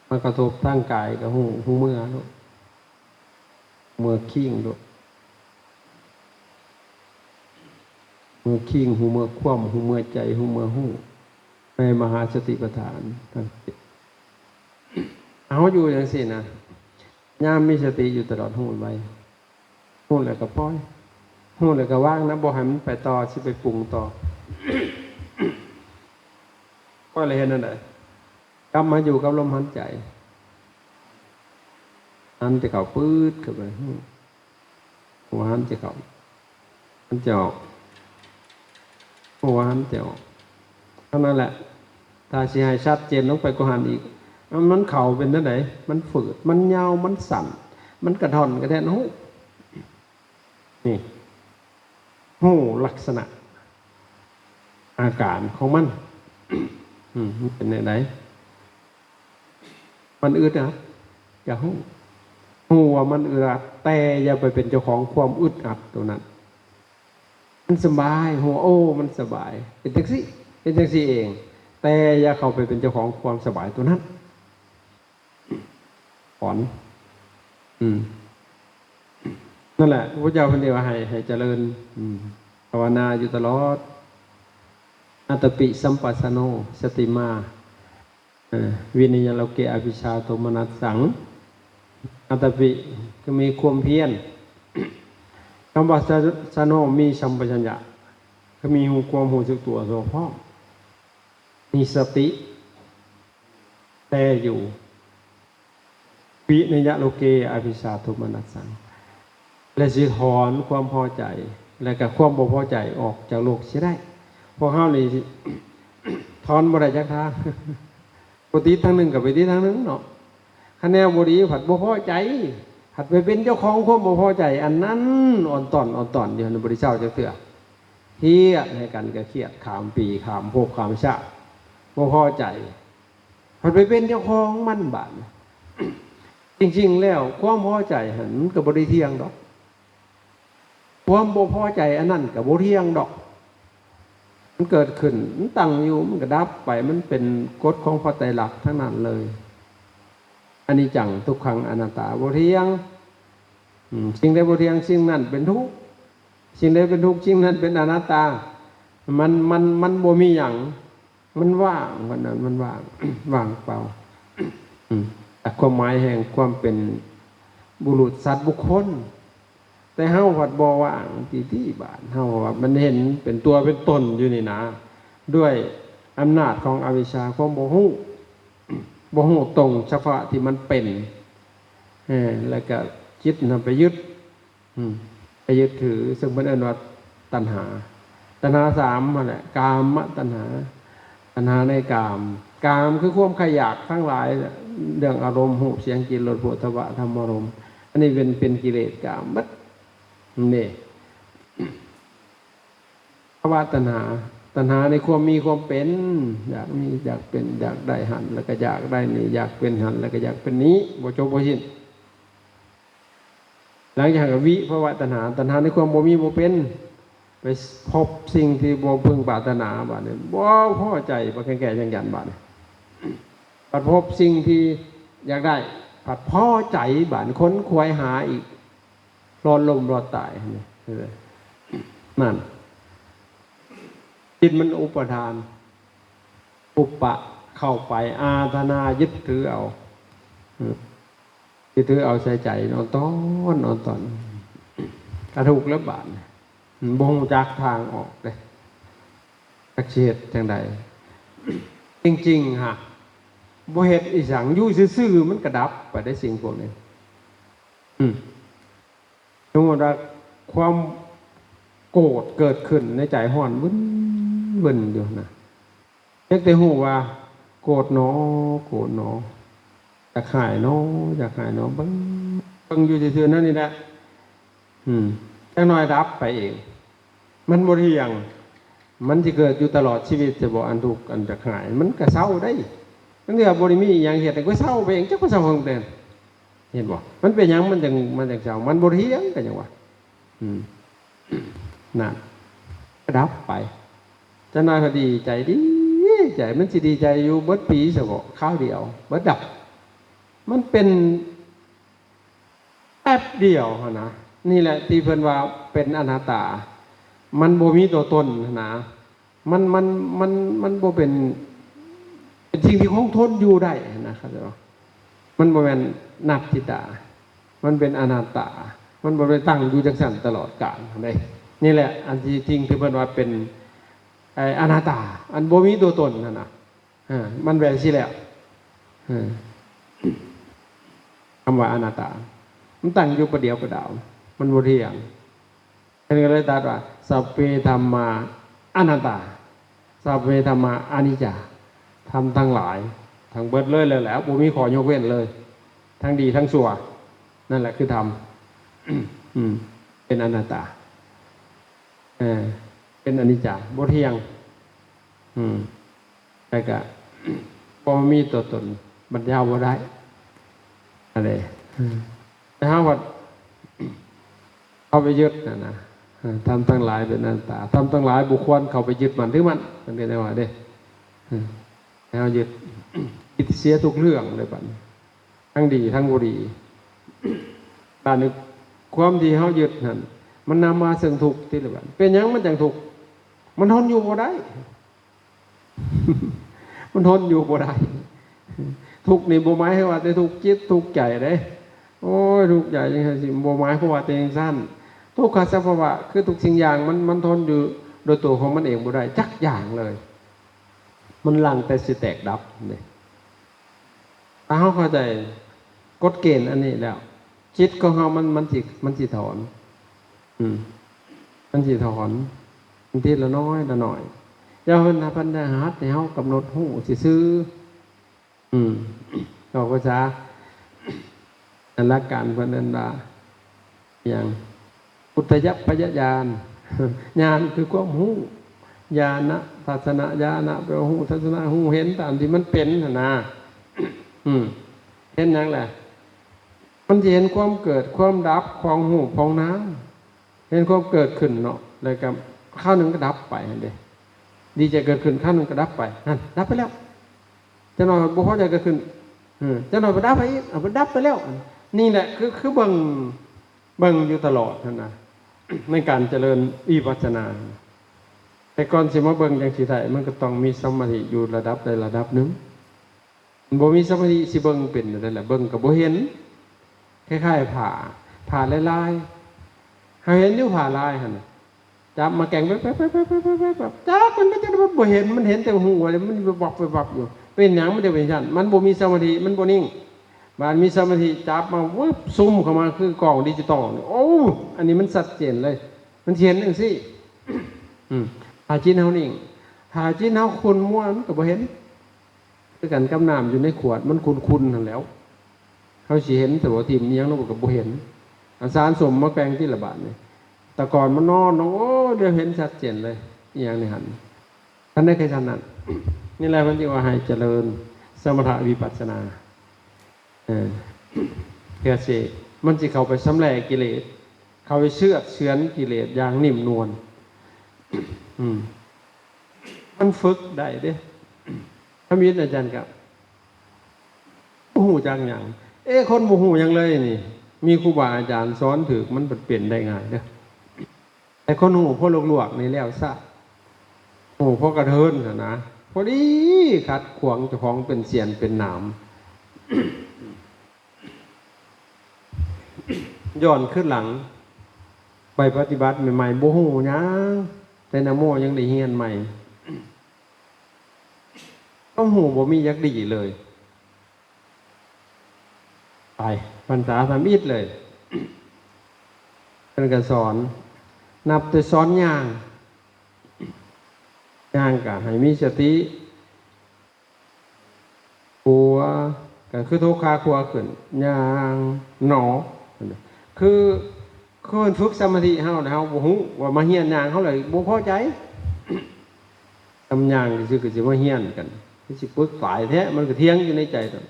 ມາກະທົບທາງກາຍກໍຮູ້ ຮູ້ເມື່ອໂລດ ເມື່ອຄີງໂລດ ເມື່ອຄີງ ຮູ້ເມື່ອຄວາມ ຮູ້ເມື່ອໃຈ ຮູ້ເມື່ອຮູ້ ໃນມະຫາສະຕິປະທານທັງເຈັດ. ເຮົາຢູ່ຈັ່ງຊີ້ນະ ຍາມມີສະຕິຢູ່ຕະຫຼອດ ຮູ້ໄວ ຮູ້ແລ້ວກໍປ່ອຍ ຮູ້ແລ້ວກໍວາງນະ ບໍ່ໃຫ້ມັນໄປຕໍ່ ຊິໄປປຸງຕໍ່. ປ່ອຍແລ້ວເຮັດແນວໃດ? ກັບມາຢູ່ກັບລົມຫາຍໃຈ ຫັນແຕ່ເຂົ້າ ປຶດເຂົ້າໄປ ຮູ້ວ່າຫັນແຕ່ເຂົ້າ ຫັນແຕ່ອອກ ຮູ້ວ່າຫັນແຕ່ອອກ ເທົ່ານັ້ນແຫຼະ. ຖ້າຊິໃຫ້ຊັດເຈນລົງໄປກວ່າຫັ້ນອີກ ມັນເຂົ້າເປັນແນວໃດ? ມັນຝືດ ມັນຍາວ ມັນສັ້ນ ມັນກະທ່ອນກະແທ່ນ ຮູ້ ນີ້ ຮູ້ລັກສະນະອາການຂອງມັນ ອືມ ມັນເປັນແນວໃດ? ມັນອຶດອັດ ກະຮູ້ ຮູ້ວ່າມັນອຶດອັດ ແຕ່ຢ່າໄປເປັນເຈົ້າຂອງຄວາມອຶດອັດໂຕນັ້ນ. ມັນສະບາຍ ຮູ້ວ່າ ໂອ້ ມັນສະບາຍ ເປັນຈັ່ງຊີ້ ເປັນຈັ່ງຊີ້ເອງ ແຕ່ຢ່າເຂົ້າໄປເປັນເຈົ້າຂອງຄວາມສະບາຍໂຕນັ້ນ. ຖອນ ອືມ ນັ້ນແຫຼະ ພະພຸດທະເຈົ້າເພິ່ນເອີ້ນວ່າໃຫ້ ໃຫ້ຈະເລີນ ອືມ ພາວະນາຢູ່ຕະຫຼອດ. ອັດຕະປິສຳປັດສະໂນ ສະຕິມາ ເອີ ວິເນຍະໂລເກ ອະວິຊາໂທມະນັດສັງ. ອັດຕະປິ ຄືມີຄວາມພຽນ. ຄຳວ່າສະ ສະໂນ ມີສຳປະຊັນຍະ ຄືມີຮູ້ ຄວາມຮູ້ສຶກຕົວທົ່ວພ້ອມ. ມີສະຕິແຕ່ຢູ່ ວິເນຍະໂລເກ ອະວິຊາໂທມະນັດສັງ ແລະ ຊິຖອນຄວາມພໍໃຈ ແລະ ກະຄວາມບໍ່ພໍໃຈອອກຈາກໂລກເສຍໄດ້. ພວກເຮົານີ້ ຖອນບໍ່ໄດ້ຈັກທາງ ບໍ່ຕິດທາງໜຶ່ງກໍໄປຕິດທາງໜຶ່ງເນາະ. ຄັນແນວບໍ່ດີພັດບໍ່ພໍໃຈ ພັດໄປເປັນເຈົ້າຂອງຄວາມບໍ່ພໍໃຈອັນນັ້ນ ອອນຕອນ ອອນຕອນຢູ່ຫັ້ນ ບໍ່ໄດ້ເຊົາຈັກເທື່ອ. ຄຽດໃຫ້ກັນກໍຄຽດ ຂ້າມປີ ຂ້າມພົບ ຂ້າມຊາດ ບໍ່ພໍໃຈ ພັດໄປເປັນເຈົ້າຂອງມັນບາດນີ້. ຈິງໆແລ້ວຄວາມພໍໃຈຫັ້ນມັນກໍບໍ່ໄດ້ທ່ຽງດອກ ຄວາມບໍ່ພໍໃຈອັນນັ້ນກໍບໍ່ທ່ຽງດອກ. ມັນເກີດຂຶ້ນ ມັນຕັ້ງຢູ່ ມັນກໍດັບໄປ ມັນເປັນກົດຂອງພະໄຕລັກທັງນັ້ນເລີຍ. ອະນິດຈັງ ທຸກຂັງ ອະນັດຕາ ບໍ່ທ່ຽງ. ອືມ ສິ່ງໃດບໍ່ທ່ຽງ ສິ່ງນັ້ນເປັນທຸກ, ສິ່ງໃດເປັນທຸກ ສິ່ງນັ້ນເປັນອະນັດຕາ. ມັນ ມັນ ມັນບໍ່ມີຫຍັງ ມັນວ່າງ ວ່ານັ້ນ ມັນວ່າງ ວ່າງເປົ່າ. ອືມ ແຕ່ຄວາມໝາຍແຫ່ງຄວາມເປັນບຸລຸດສັດບຸກຄົນ ແຕ່ເຮົາພັດບໍ່ວ່າງຕິຕິບາດ ເຮົາວ່າມັນເຫັນເປັນຕົວເປັນຕົນຢູ່ນີ້ນະ ດ້ວຍອຳນາດຂອງອະວິຊຊາ ຄວາມບໍ່ຮູ້ ບໍ່ຮູ້ຕົງສະພາວະທີ່ມັນເປັນ ເອີ ແລ້ວກະຈິດນຳໄປຍຶດ ອືມ ໄປຍຶດຖື ເຊິ່ງເພິ່ນເອີ້ນວ່າຕັນຫາ. ຕັນຫາສາມຫັ້ນແຫຼະ ກາມະຕັນຫາ ຕັນຫາໃນກາມ. ກາມຄືຄວາມໃຄ່ຢາກທັງຫຼາຍ ເລື່ອງອາລົມ ຮູບ ສຽງ ກິ່ນ ລົດ ໂຜດຖະວະ ທຳມາລົມ ອັນນີ້ເປັນ ເປັນກິເລດກາມໝົດນີ້. ພະວະຕັນຫາ ຕັນຫາໃນຄວາມມີຄວາມເປັນ ຢາກມີ ຢາກເປັນ ຢາກໄດ້ຫັ້ນ ແລ້ວກໍຢາກໄດ້ນີ້ ຢາກເປັນຫັ້ນ ແລ້ວກໍຢາກເປັນນີ້ ບໍ່ຈົບບໍ່ສິ້ນ. ຫຼັງຈາກນັ້ນກໍວິພະວະຕັນຫາ ຕັນຫາໃນຄວາມບໍ່ມີບໍ່ເປັນ ໄປພົບສິ່ງທີ່ບໍ່ເພິ່ງປາດຖະໜາ ບາດນີ້ ບໍ່ພໍໃຈ ບັກແກ່ຍັງຢັນ ບາດນີ້ ບັດພົບສິ່ງທີ່ຢາກໄດ້ ພັດພໍໃຈ ບາດນີ້ ຂົນຂວາຍຫາອີກ ລອດລົ້ມລອດຕາຍ ຫັ້ນ ນັ້ນ ຈິດມັນອຸປະທານ ອຸປະ ເຂົ້າໄປ ອາທະນາ ຍຶດຖືເອົາ ອືມ ຍຶດຖືເອົາໃສ່ໃຈ ອອນຕອນ ອອນຕອນ ກະທຸກແລ້ວບາດນີ້ ບໍ່ຮູ້ຈັກທາງອອກເດ້ ຈັກຊິເຮັດຈັ່ງໃດ. ຈິງໆ ຫາກບໍ່ເຮັດອີ່ຫຍັງ ຢູ່ຊື່ໆ ມັນກະດັບໄປໄດ້ ສິ່ງພວກນີ້ ອືມ ສົມມຸດວ່າຄວາມໂກດເກີດຂຶ້ນໃນໃຈ ຮ້ອນວຶ້ນໆ ຢູ່ຫັ້ນນະ ພຽງແຕ່ຮູ້ວ່າໂກດໜໍ ໂກດໜໍ ຢາກຮ້າຍໜໍ ຢາກຮ້າຍໜໍ ເບິ່ງ ເບິ່ງຢູ່ຊື່ໆ ນັ້ນນີ້ແຫຼະ ອືມ ຈັກໜ້ອຍດັບໄປເອງ. ມັນບໍ່ທ່ຽງ ມັນຊິເກີດຢູ່ຕະຫຼອດຊີວິດຊະບໍ? ອັນທຸກ ອັນຢາກຮ້າຍ ມັນກະເຊົາໄດ້ ບາງເທື່ອບໍ່ໄດ້ມີອີ່ຫຍັງເຮັດ ມັນກະເຊົາໄປເອງ ຈັກວ່າເຊົາເຖິງແຕ່ ເຫັນບໍ່? ມັນເປັນຫຍັງມັນຈັ່ງ ມັນຈັ່ງເຊົາ? ມັນບໍ່ທ່ຽງ ກະຫຍັງວະ? ອືມ ນັ້ນ ກະດັບໄປ ຈັກໜ້ອຍກໍດີໃຈ ດີໃຈ ມັນຊິດີໃຈຢູ່ເບິດປີຊະບໍ? ຄາວດຽວເບິດດັບ ມັນເປັນ ແປັບດຽວຫັ້ນນະ. ນີ້ແຫຼະທີ່ເພິ່ນວ່າເປັນອະນັດຕາ ມັນບໍ່ມີຕົວຕົນຫັ້ນນະ ມັນ ມັນ ມັນ ມັນບໍ່ເປັນ ເປັນສິ່ງທີ່ຄົງທົນຢູ່ໄດ້ຫັ້ນນະ ເຂົ້າໃຈບໍ່? ມັນບໍ່ແມ່ນນັດຖິຕາ ມັນເປັນອະນັດຕາ ມັນບໍ່ໄດ້ຕັ້ງຢູ່ຈັ່ງຊັ້ນຕະຫຼອດການເດ້. ນີ້ແຫຼະອັນທີ່ ສິ່ງທີ່ເພິ່ນວ່າເປັນ ໄອ້ ອະນັດຕາ ອັນບໍ່ມີຕົວຕົນຫັ້ນນະ. ເອີ ມັນແບບຊີ້ແຫຼະ ເອີ ຄຳວ່າອະນັດຕາ ມັນຕັ້ງຢູ່ປະດຽວປະດາວ ມັນບໍ່ທ່ຽງ. ເພິ່ນກໍເລີຍຕັດວ່າ ສັບເພທຳມາອະນັດຕາ ສັບເພທຳມາອະນິດຈາ ທຳທັງຫຼາຍ ທັງເບິດເລີຍແລ້ວ ບໍ່ມີຂໍ້ຍົກເວັ້ນເລີຍ ທັງດີທັງຊົ່ວ ນັ້ນແຫຼະຄືທຳ ອືມ ເປັນອະນັດຕາ ເອີ ເປັນອະນິດຈາ ບໍ່ທ່ຽງ ອືມ ແລ້ວກະບໍ່ມີຕົວຕົນ ບັນຍາບໍ່ໄດ້ ອັນນີ້ ແຕ່ເຮົາພັດເຂົ້າໄປຍຶດຫັ້ນນະ ທຳທັງຫຼາຍເປັນອະນັດຕາ ທຳທັງຫຼາຍບໍ່ຄວນເຂົ້າໄປຍຶດໝັ້ນຖືໝັ້ນ ເພິ່ນກໍແນວວ່າເດ້ ໃຫ້ເຮົາຍຶດ ຍຶດເສຍທຸກເລື່ອງເລີຍບັດນີ້ ທັງດີທັງບໍ່ດີ ບາດນີ້ຄວາມທີ່ເຮົາຍຶດຫັ້ນ ມັນນຳມາເຊິ່ງທຸກຕິລະບາດ ເປັນຫຍັງມັນຈັ່ງທຸກ? ມັນທົນຢູ່ບໍ່ໄດ້ ມັນທົນຢູ່ບໍ່ໄດ້. ທຸກນີ້ບໍ່ໝາຍເຖິງວ່າແຕ່ທຸກຈິດທຸກໃຈເດ້ ໂອ້ຍ ທຸກໃຈຈັ່ງຊີ້ ບໍ່ໝາຍຄວາມວ່າແຕ່ຈັ່ງຊັ້ນ. ທຸກຂະສະພາວະ ຄືທຸກສິ່ງຢ່າງ ມັນ ມັນທົນຢູ່ໂດຍຕົວຂອງມັນເອງບໍ່ໄດ້ຈັກຢ່າງເລີຍ ມັນຫຼັ່ງແຕ່ຊິແຕກດັບເດ້. ຖ້າເຮົາເຂົ້າໃຈກົດເກນອັນນີ້ແລ້ວ ຈິດຂອງເຮົາມັນ ມັນຊິ ມັນຊິຖອນ ອືມ ມັນຊິຖອນ ມັນທີລະນ້ອຍລະນ້ອຍ. ຢ່າເພິ່ນ ເພິ່ນໄດ້ຮັດໃຫ້ເຮົາກຳນົດຮູ້ຊື່ໆ ອືມ ອອກພາສາ ອັນຫຼັກການເພິ່ນເອີ້ນວ່າ ຫຍັງ ອຸດທະຍັບພະຍະຍານ ຍານຄືຄວາມຮູ້ ຍານະທັດສະນະຍານະ ແປວ່າຮູ້ທັດສະນະ ຮູ້ເຫັນຕາມທີ່ມັນເປັນຫັ້ນນາ. ອືມ ເຫັນຫຍັງລະ? ມັນຊິເຫັນຄວາມເກີດຄວາມດັບຂອງຮູບຂອງນາມ ເຫັນຄວາມເກີດຂຶ້ນເນາະ ແລ້ວກໍຄາວໜຶ່ງກໍດັບໄປຫັ້ນເດ້. ດີໃຈເກີດຂຶ້ນ ຄາວໜຶ່ງກໍດັບໄປ ຫັ້ນ ດັບໄປແລ້ວ. ຈັກໜ້ອຍບໍ່ພໍໃຈເກີດຂຶ້ນ ເອີ ຈັກໜ່ອຍມັນດັບໄປອີກ ເອົາ ມັນດັບໄປແລ້ວ. ນີ້ແຫຼະ ຄື ຄືເບິ່ງ ເບິ່ງຢູ່ຕະຫຼອດຫັ້ນນະ ໃນການຈະເລີນວິປັດສະນາ. ແຕ່ກ່ອນຊິມາເບິ່ງຈັ່ງຊີ້ໄດ້ ມັນກໍຕ້ອງມີສະມາທິຢູ່ລະດັບໃດລະດັບໜຶ່ງ. ບໍ່ມີສະມາທິຊິເບິ່ງເປັນຈັ່ງໃດລະ ເບິ່ງກໍບໍ່ເຫັນ. ຄ້າຍໆຜ້າ ຜ້າລາຍໆ ເຮົາເຫັນຢູ່ຜ້າລາຍຫັ້ນນະ ຈັບມາແກວ່ງແປັບໆໆໆໆ ຈັບມັນໄປຈັ່ງໃດ ມັນບໍ່ເຫັນ ມັນເຫັນແຕ່ຫົວເລີຍ ມັນວິບວັບວິບວັບຢູ່. ເປັນຫຍັງມັນຈະເປັນຊັ້ນ? ມັນບໍ່ມີສະມາທິ ມັນບໍ່ນິ່ງ. ບາດມີສະມາທິ ຈັບມາວຶບ ຊູມເຂົ້າມາຄືກ້ອງດິຈິຕອນ. ໂອ້ ອັນນີ້ມັນຊັດເຈນເລີຍ ມັນຊິເຫັນຈັ່ງຊີ້. ອືມ ຖ້າຈິດເຮົານິ່ງ ຖ້າຈິດເຮົາຂຸ່ນມົວ ມັນກໍບໍ່ເຫັນ. ຄືກັນກັບນ້ຳຢູ່ໃນຂວດ ມັນຂຸ່ນໆຫັ້ນແຫຼ້ວ ເຮົາຊິເຫັນ ແຕ່ວ່າຖິ້ມອີ່ຫຍັງລົງໄປກໍບໍ່ເຫັນ. ອາ ສານສົ້ມມາແກວ່ງຕິລະບາດນີ້ ແຕ່ກ່ອນມັນນອນເນາະ ໂອ້ ດຽວເຫັນຊັດເຈນເລີຍ ອີ່ຫຍັງໃນຫັ້ນ. ອັນໃດຄືຊັ້ນນັ້ນ ນີ້ແຫຼະເພິ່ນຈຶ່ງວ່າໃຫ້ຈະເລີນສະມະຖະວິປັດສະນາ ເອີ ເພື່ອຊິ ມັນຊິເຂົ້າໄປຊຳແຫຼະກິເລດ ເຂົ້າໄປເຊືອດເຊືອນກິເລດຢ່າງໜິ້ມນວນ. ອືມ ມັນຝຶກໄດ້ເດ້. ທຳອິດອາຈານກໍບໍ່ຮູ້ຈັກຫຍັງ ເອ ຄົນບໍ່ຮູ້ຫຍັງເລີຍນີ້ ມີຄູບາອາຈານສອນຖືກ ມັນເປັນໄດ້ງ່າຍເດີ້. ແຕ່ຄົນຮູ້ພໍລວກໆນີ້ແລ້ວຊະ ຮູ້ພໍກະເທີນຫັ້ນນະ ພໍດີຂັດຂວາງເຈົ້າຂອງເປັນເສ້ນເປັນໜາມ. ຍ້ອນຄືນຫຼັງ ໄປປະຕິບັດໃໝ່ໆ ບໍ່ຮູ້ຫຍັງ ແຕ່ນະໂມຍັງໄດ້ຮຽນໃໝ່. ຄວາມຮູ້ບໍ່ມີຈັກດີ້ເລີຍ. ໄປ ພັນສາທຳອິດເລີຍ ເພິ່ນກໍສອນ ນັບແຕ່ສອນຍ່າງ ຍ່າງກໍໃຫ້ມີສະຕິ ຂົວກໍຄືທົກຂາຂວາຂຶ້ນ ຍ່າງໜໍ ຄື ຄືເພິ່ນຝຶກສະມາທິເຮົາ ແລ້ວເຮົາບໍ່ຮູ້ວ່າມາຮຽນຍ່າງ ເຮົາເລີຍບໍ່ພໍໃຈ. ຄຳຍ່າງຊື່ໆ ກໍຊິມາຮຽນກັນ ຄືຊິປຶກຕາຍແທ້ ມັນກໍຖຽງຢູ່ໃນໃຈຕອນ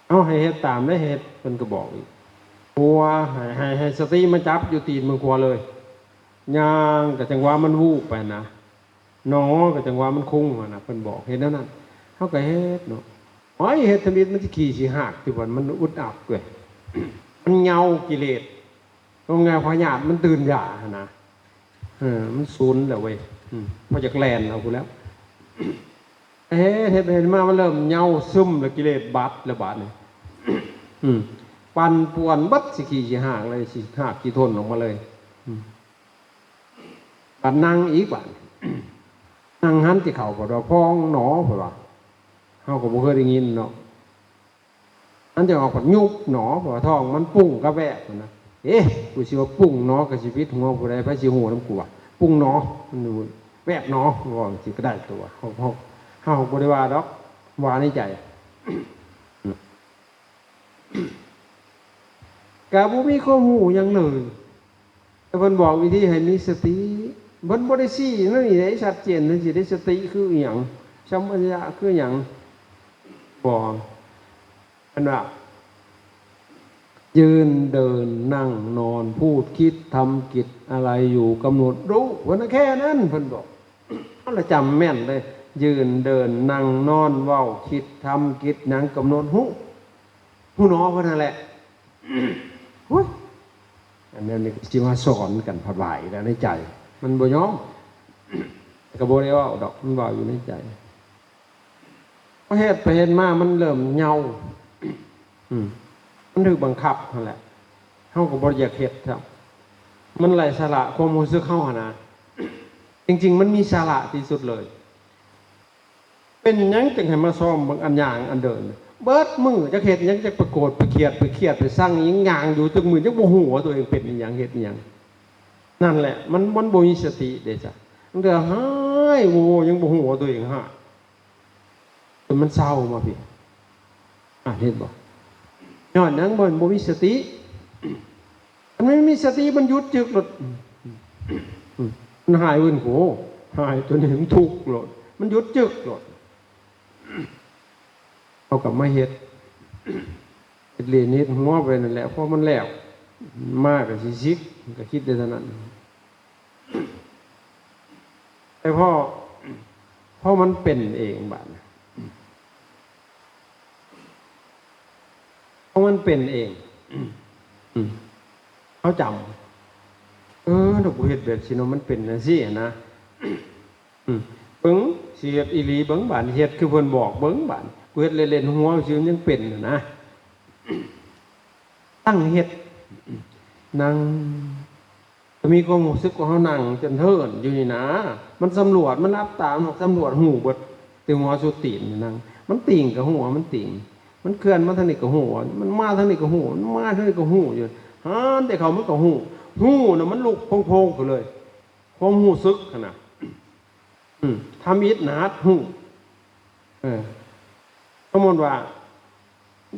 ເອົາ ໃຫ້ເຮັດຕາມເດ້ ເຮັດ ເພິ່ນກໍບອກອີກ ຂົວ ໃຫ້ ໃຫ້ ໃຫ້ສະຕິມາຈັບຢູ່ຕີນເບື້ອງຂວາເລີຍ ຍ່າງກໍຈັງຫວະມັນວູບໄປນະ ໜໍກໍຈັງຫວະມັນຄຸງຫັ້ນນະ ເພິ່ນບອກເຮັດແນວນັ້ນ ເຮົາກໍເຮັດເນາະ. ໂອ້ຍ ເຮັດທຳອິດມັນຊິຂີ້ຊິຫາກຕິ ມັນອຶດອັດເວີຍ ມັນເຫຍົາກິເລດ ວ່າງ່າຍ ພະຍາດມັນຕື່ນຢາຫັ້ນນະ ເອີ ມັນສູນແລ້ວເວີຍ ອືມ ພໍຢາກແລ່ນເອົາພຸ້ນແລ້ວ. ເຮັດ ເຮັດ ເຮັດມາມັນເລີ່ມເຫຍົາຊຶມແລ້ວ ກິເລດບັດແລ້ວບາດນີ້ ອືມ ປັ່ນປ່ວນເບິດ ຊິຂີ້ຊິຫາກເລີຍ ຊິຫາກຂີ້ທົນອອກມາເລີຍ ອືມ ບາດນັ່ງອີກບາດ ນັ່ງຫັ້ນຊິເຂົ້າ ເພິ່ນວ່າພອງໜໍ ເພິ່ນວ່າ ເຮົາກໍບໍ່ເຄີຍໄດ້ຍິນເນາະ. ອັນຈະອອກພັດຍຸບໜໍ ເພາະວ່າທ້ອງມັນປຸ້ງກັບແວບຫັ້ນນະ. ເອະ ກູຊິວ່າປຸ້ງໜໍ ກໍຊິຜິດຫົວຜູ້ໃດ ໃຜຊິຮູ້ນຳກູວ່າປຸ້ງໜໍ ມັນແວບໜໍ ເວົ້າຈັ່ງຊີ້ກໍໄດ້ຕົວະ. ເຮົາ ເຮົາ ເຮົາບໍ່ໄດ້ວ່າດອກ ວ່າໃນໃຈ ກໍບໍ່ມີຄວາມຮູ້ຫຍັງເລີຍ. ແຕ່ເພິ່ນບອກວິທີໃຫ້ມີສະຕິ ເພິ່ນບໍ່ໄດ້ຊີ້ແນວນີ້ເດ້ ຊັດເຈນຈັ່ງຊີ້ເດ້ ສະຕິຄືອີ່ຫຍັງ ສຳປະຊັນຍະຄືຫຍັງ ບໍ່. ເພິ່ນວ່າ ຢືນເດີນນັ່ງນອນ ພູດຄິດທຳກິດອາໄລຢູ່ ກຳນົດຮູ້ ເພິ່ນນະ ແຄ່ນັ້ນເພິ່ນບອກ. ເຮົາລະຈຳແມ່ນເລີຍ ຢືນເດີນນັ່ງນອນ ເວົ້າຄິດທຳກິດຫຍັງ ກຳນົດຮູ້ ຮູ້ໜໍເພິ່ນຫັ້ນແຫຼະ. ໂອ້ຍ ອັນນັ້ນນີ້ຊິມາສອນກັນພັດວ່າອີກແລ້ວໃນໃຈ ມັນບໍ່ຍອມ ກໍບໍ່ໄດ້ເວົ້າດອກ ມັນເວົ້າຢູ່ໃນໃຈ. ພໍເຮັດໄປເຮັດມາມັນເລີ່ມເຫຍົາ ອືມ ມັນຖືກບັງຄັບຫັ້ນແຫຼະ ເຮົາກໍບໍ່ຢາກເຮັດຊ້ຳ ມັນໄຮ້ສາລະ ຄວາມຮູ້ສຶກເຮົາຫັ້ນນະ. ຈິງໆ ມັນມີສາລະທີ່ສຸດເລີຍ. ເປັນຫຍັງຈຶ່ງໃຫ້ມາຊ້ອມເບິ່ງອັນຍ່າງອັນເດີນ ເບິດມື້ ຈັກເຮັດຫຍັງ ຈັກໄປໂກດໄປຄຽດ ໄປຄຽດໄປຊັງອີ່ຫຍັງ ຍ່າງຢູ່ຈັກມື້ ຍັງບໍ່ຮູ້ວ່າຕົວເອງເປັນອີ່ຫຍັງ ເຮັດອີ່ຫຍັງ. ນັ້ນແຫຼະ ມັນ ມັນບໍ່ມີສະຕິເດ້ຊະ ບາງເທື່ອຮ້າຍໂວ ຍັງບໍ່ຮູ້ວ່າຕົວເອງຮ້າຍ ຈົນມັນເຊົາມາພີ້. ອາ ເຫັນບໍ່? ຍ້ອນຫຍັງ? ມັນບໍ່ມີສະຕິ. ຄັນມັນມີສະຕິ ມັນຢຸດຈຶກໂລດ. ມັນຫາຍເວີ້ນໂຫ ຫາຍຕົວນີ້ ມັນທຸກໂລດ ມັນຢຸດຈຶກໂລດ. ເຮົາກໍມາເຮັດ ເຮັດຫຼິ້ນເຮັດຫົວໄປນັ້ນແຫຼະ ພໍມັນແລ້ວມາກໍຊິສິກ ກໍຄິດໄດ້ເທົ່ານັ້ນ. ແຕ່ພໍ ພໍມັນເປັນເອງບາດນີ້ ຂອງມັນເປັນເອງ. ອືມ ເຮົາຈຳ ເອີ ຖ້າກູເຮັດແບບຊີ້ເນາະ ມັນເປັນຈັ່ງຊີ້ຫັ້ນນະ. ອືມ ເບິ່ງ ຊິເຮັດອີ່ຫຼີເບິ່ງບາດນີ້ ເຮັດຄືເພິ່ນບອກເບິ່ງບາດນີ້ ກູເຮັດເລ່ນໆ ຫົວຊື່ ມັນຍັງເປັນຫັ້ນນະ. ຕັ້ງເຮັດ ນັ່ງ ກໍມີຄວາມຮູ້ສຶກວ່າເຮົານັ່ງຈົນເທີນຢູ່ນີ້ນະ ມັນສຳຫຼວດ ມັນຫຼັບຕາ ມັນສຳຫຼວດຮູ້ເບິດ ແຕ່ຫົວສູ່ຕີນນີ້ ນັ່ງ ມັນຕີງກໍຮູ້ວ່າມັນຕີງ ມັນເຄື່ອນມາທາງນີ້ກໍຮູ້ ມັນມາທາງນີ້ກໍຮູ້ ມັນມາທາງນີ້ກໍຮູ້ຢູ່ ຫັນແຕ່ເຂົາມັນກໍຮູ້ ຮູ້ນະ ມັນລຸກໂພງໆຂຶ້ນເລີຍ ຄວາມຮູ້ສຶກຫັ້ນນະ. ອືມ ທຳອິດນະ ຫັດຮູ້ ເອີ ສົມມຸດວ່າ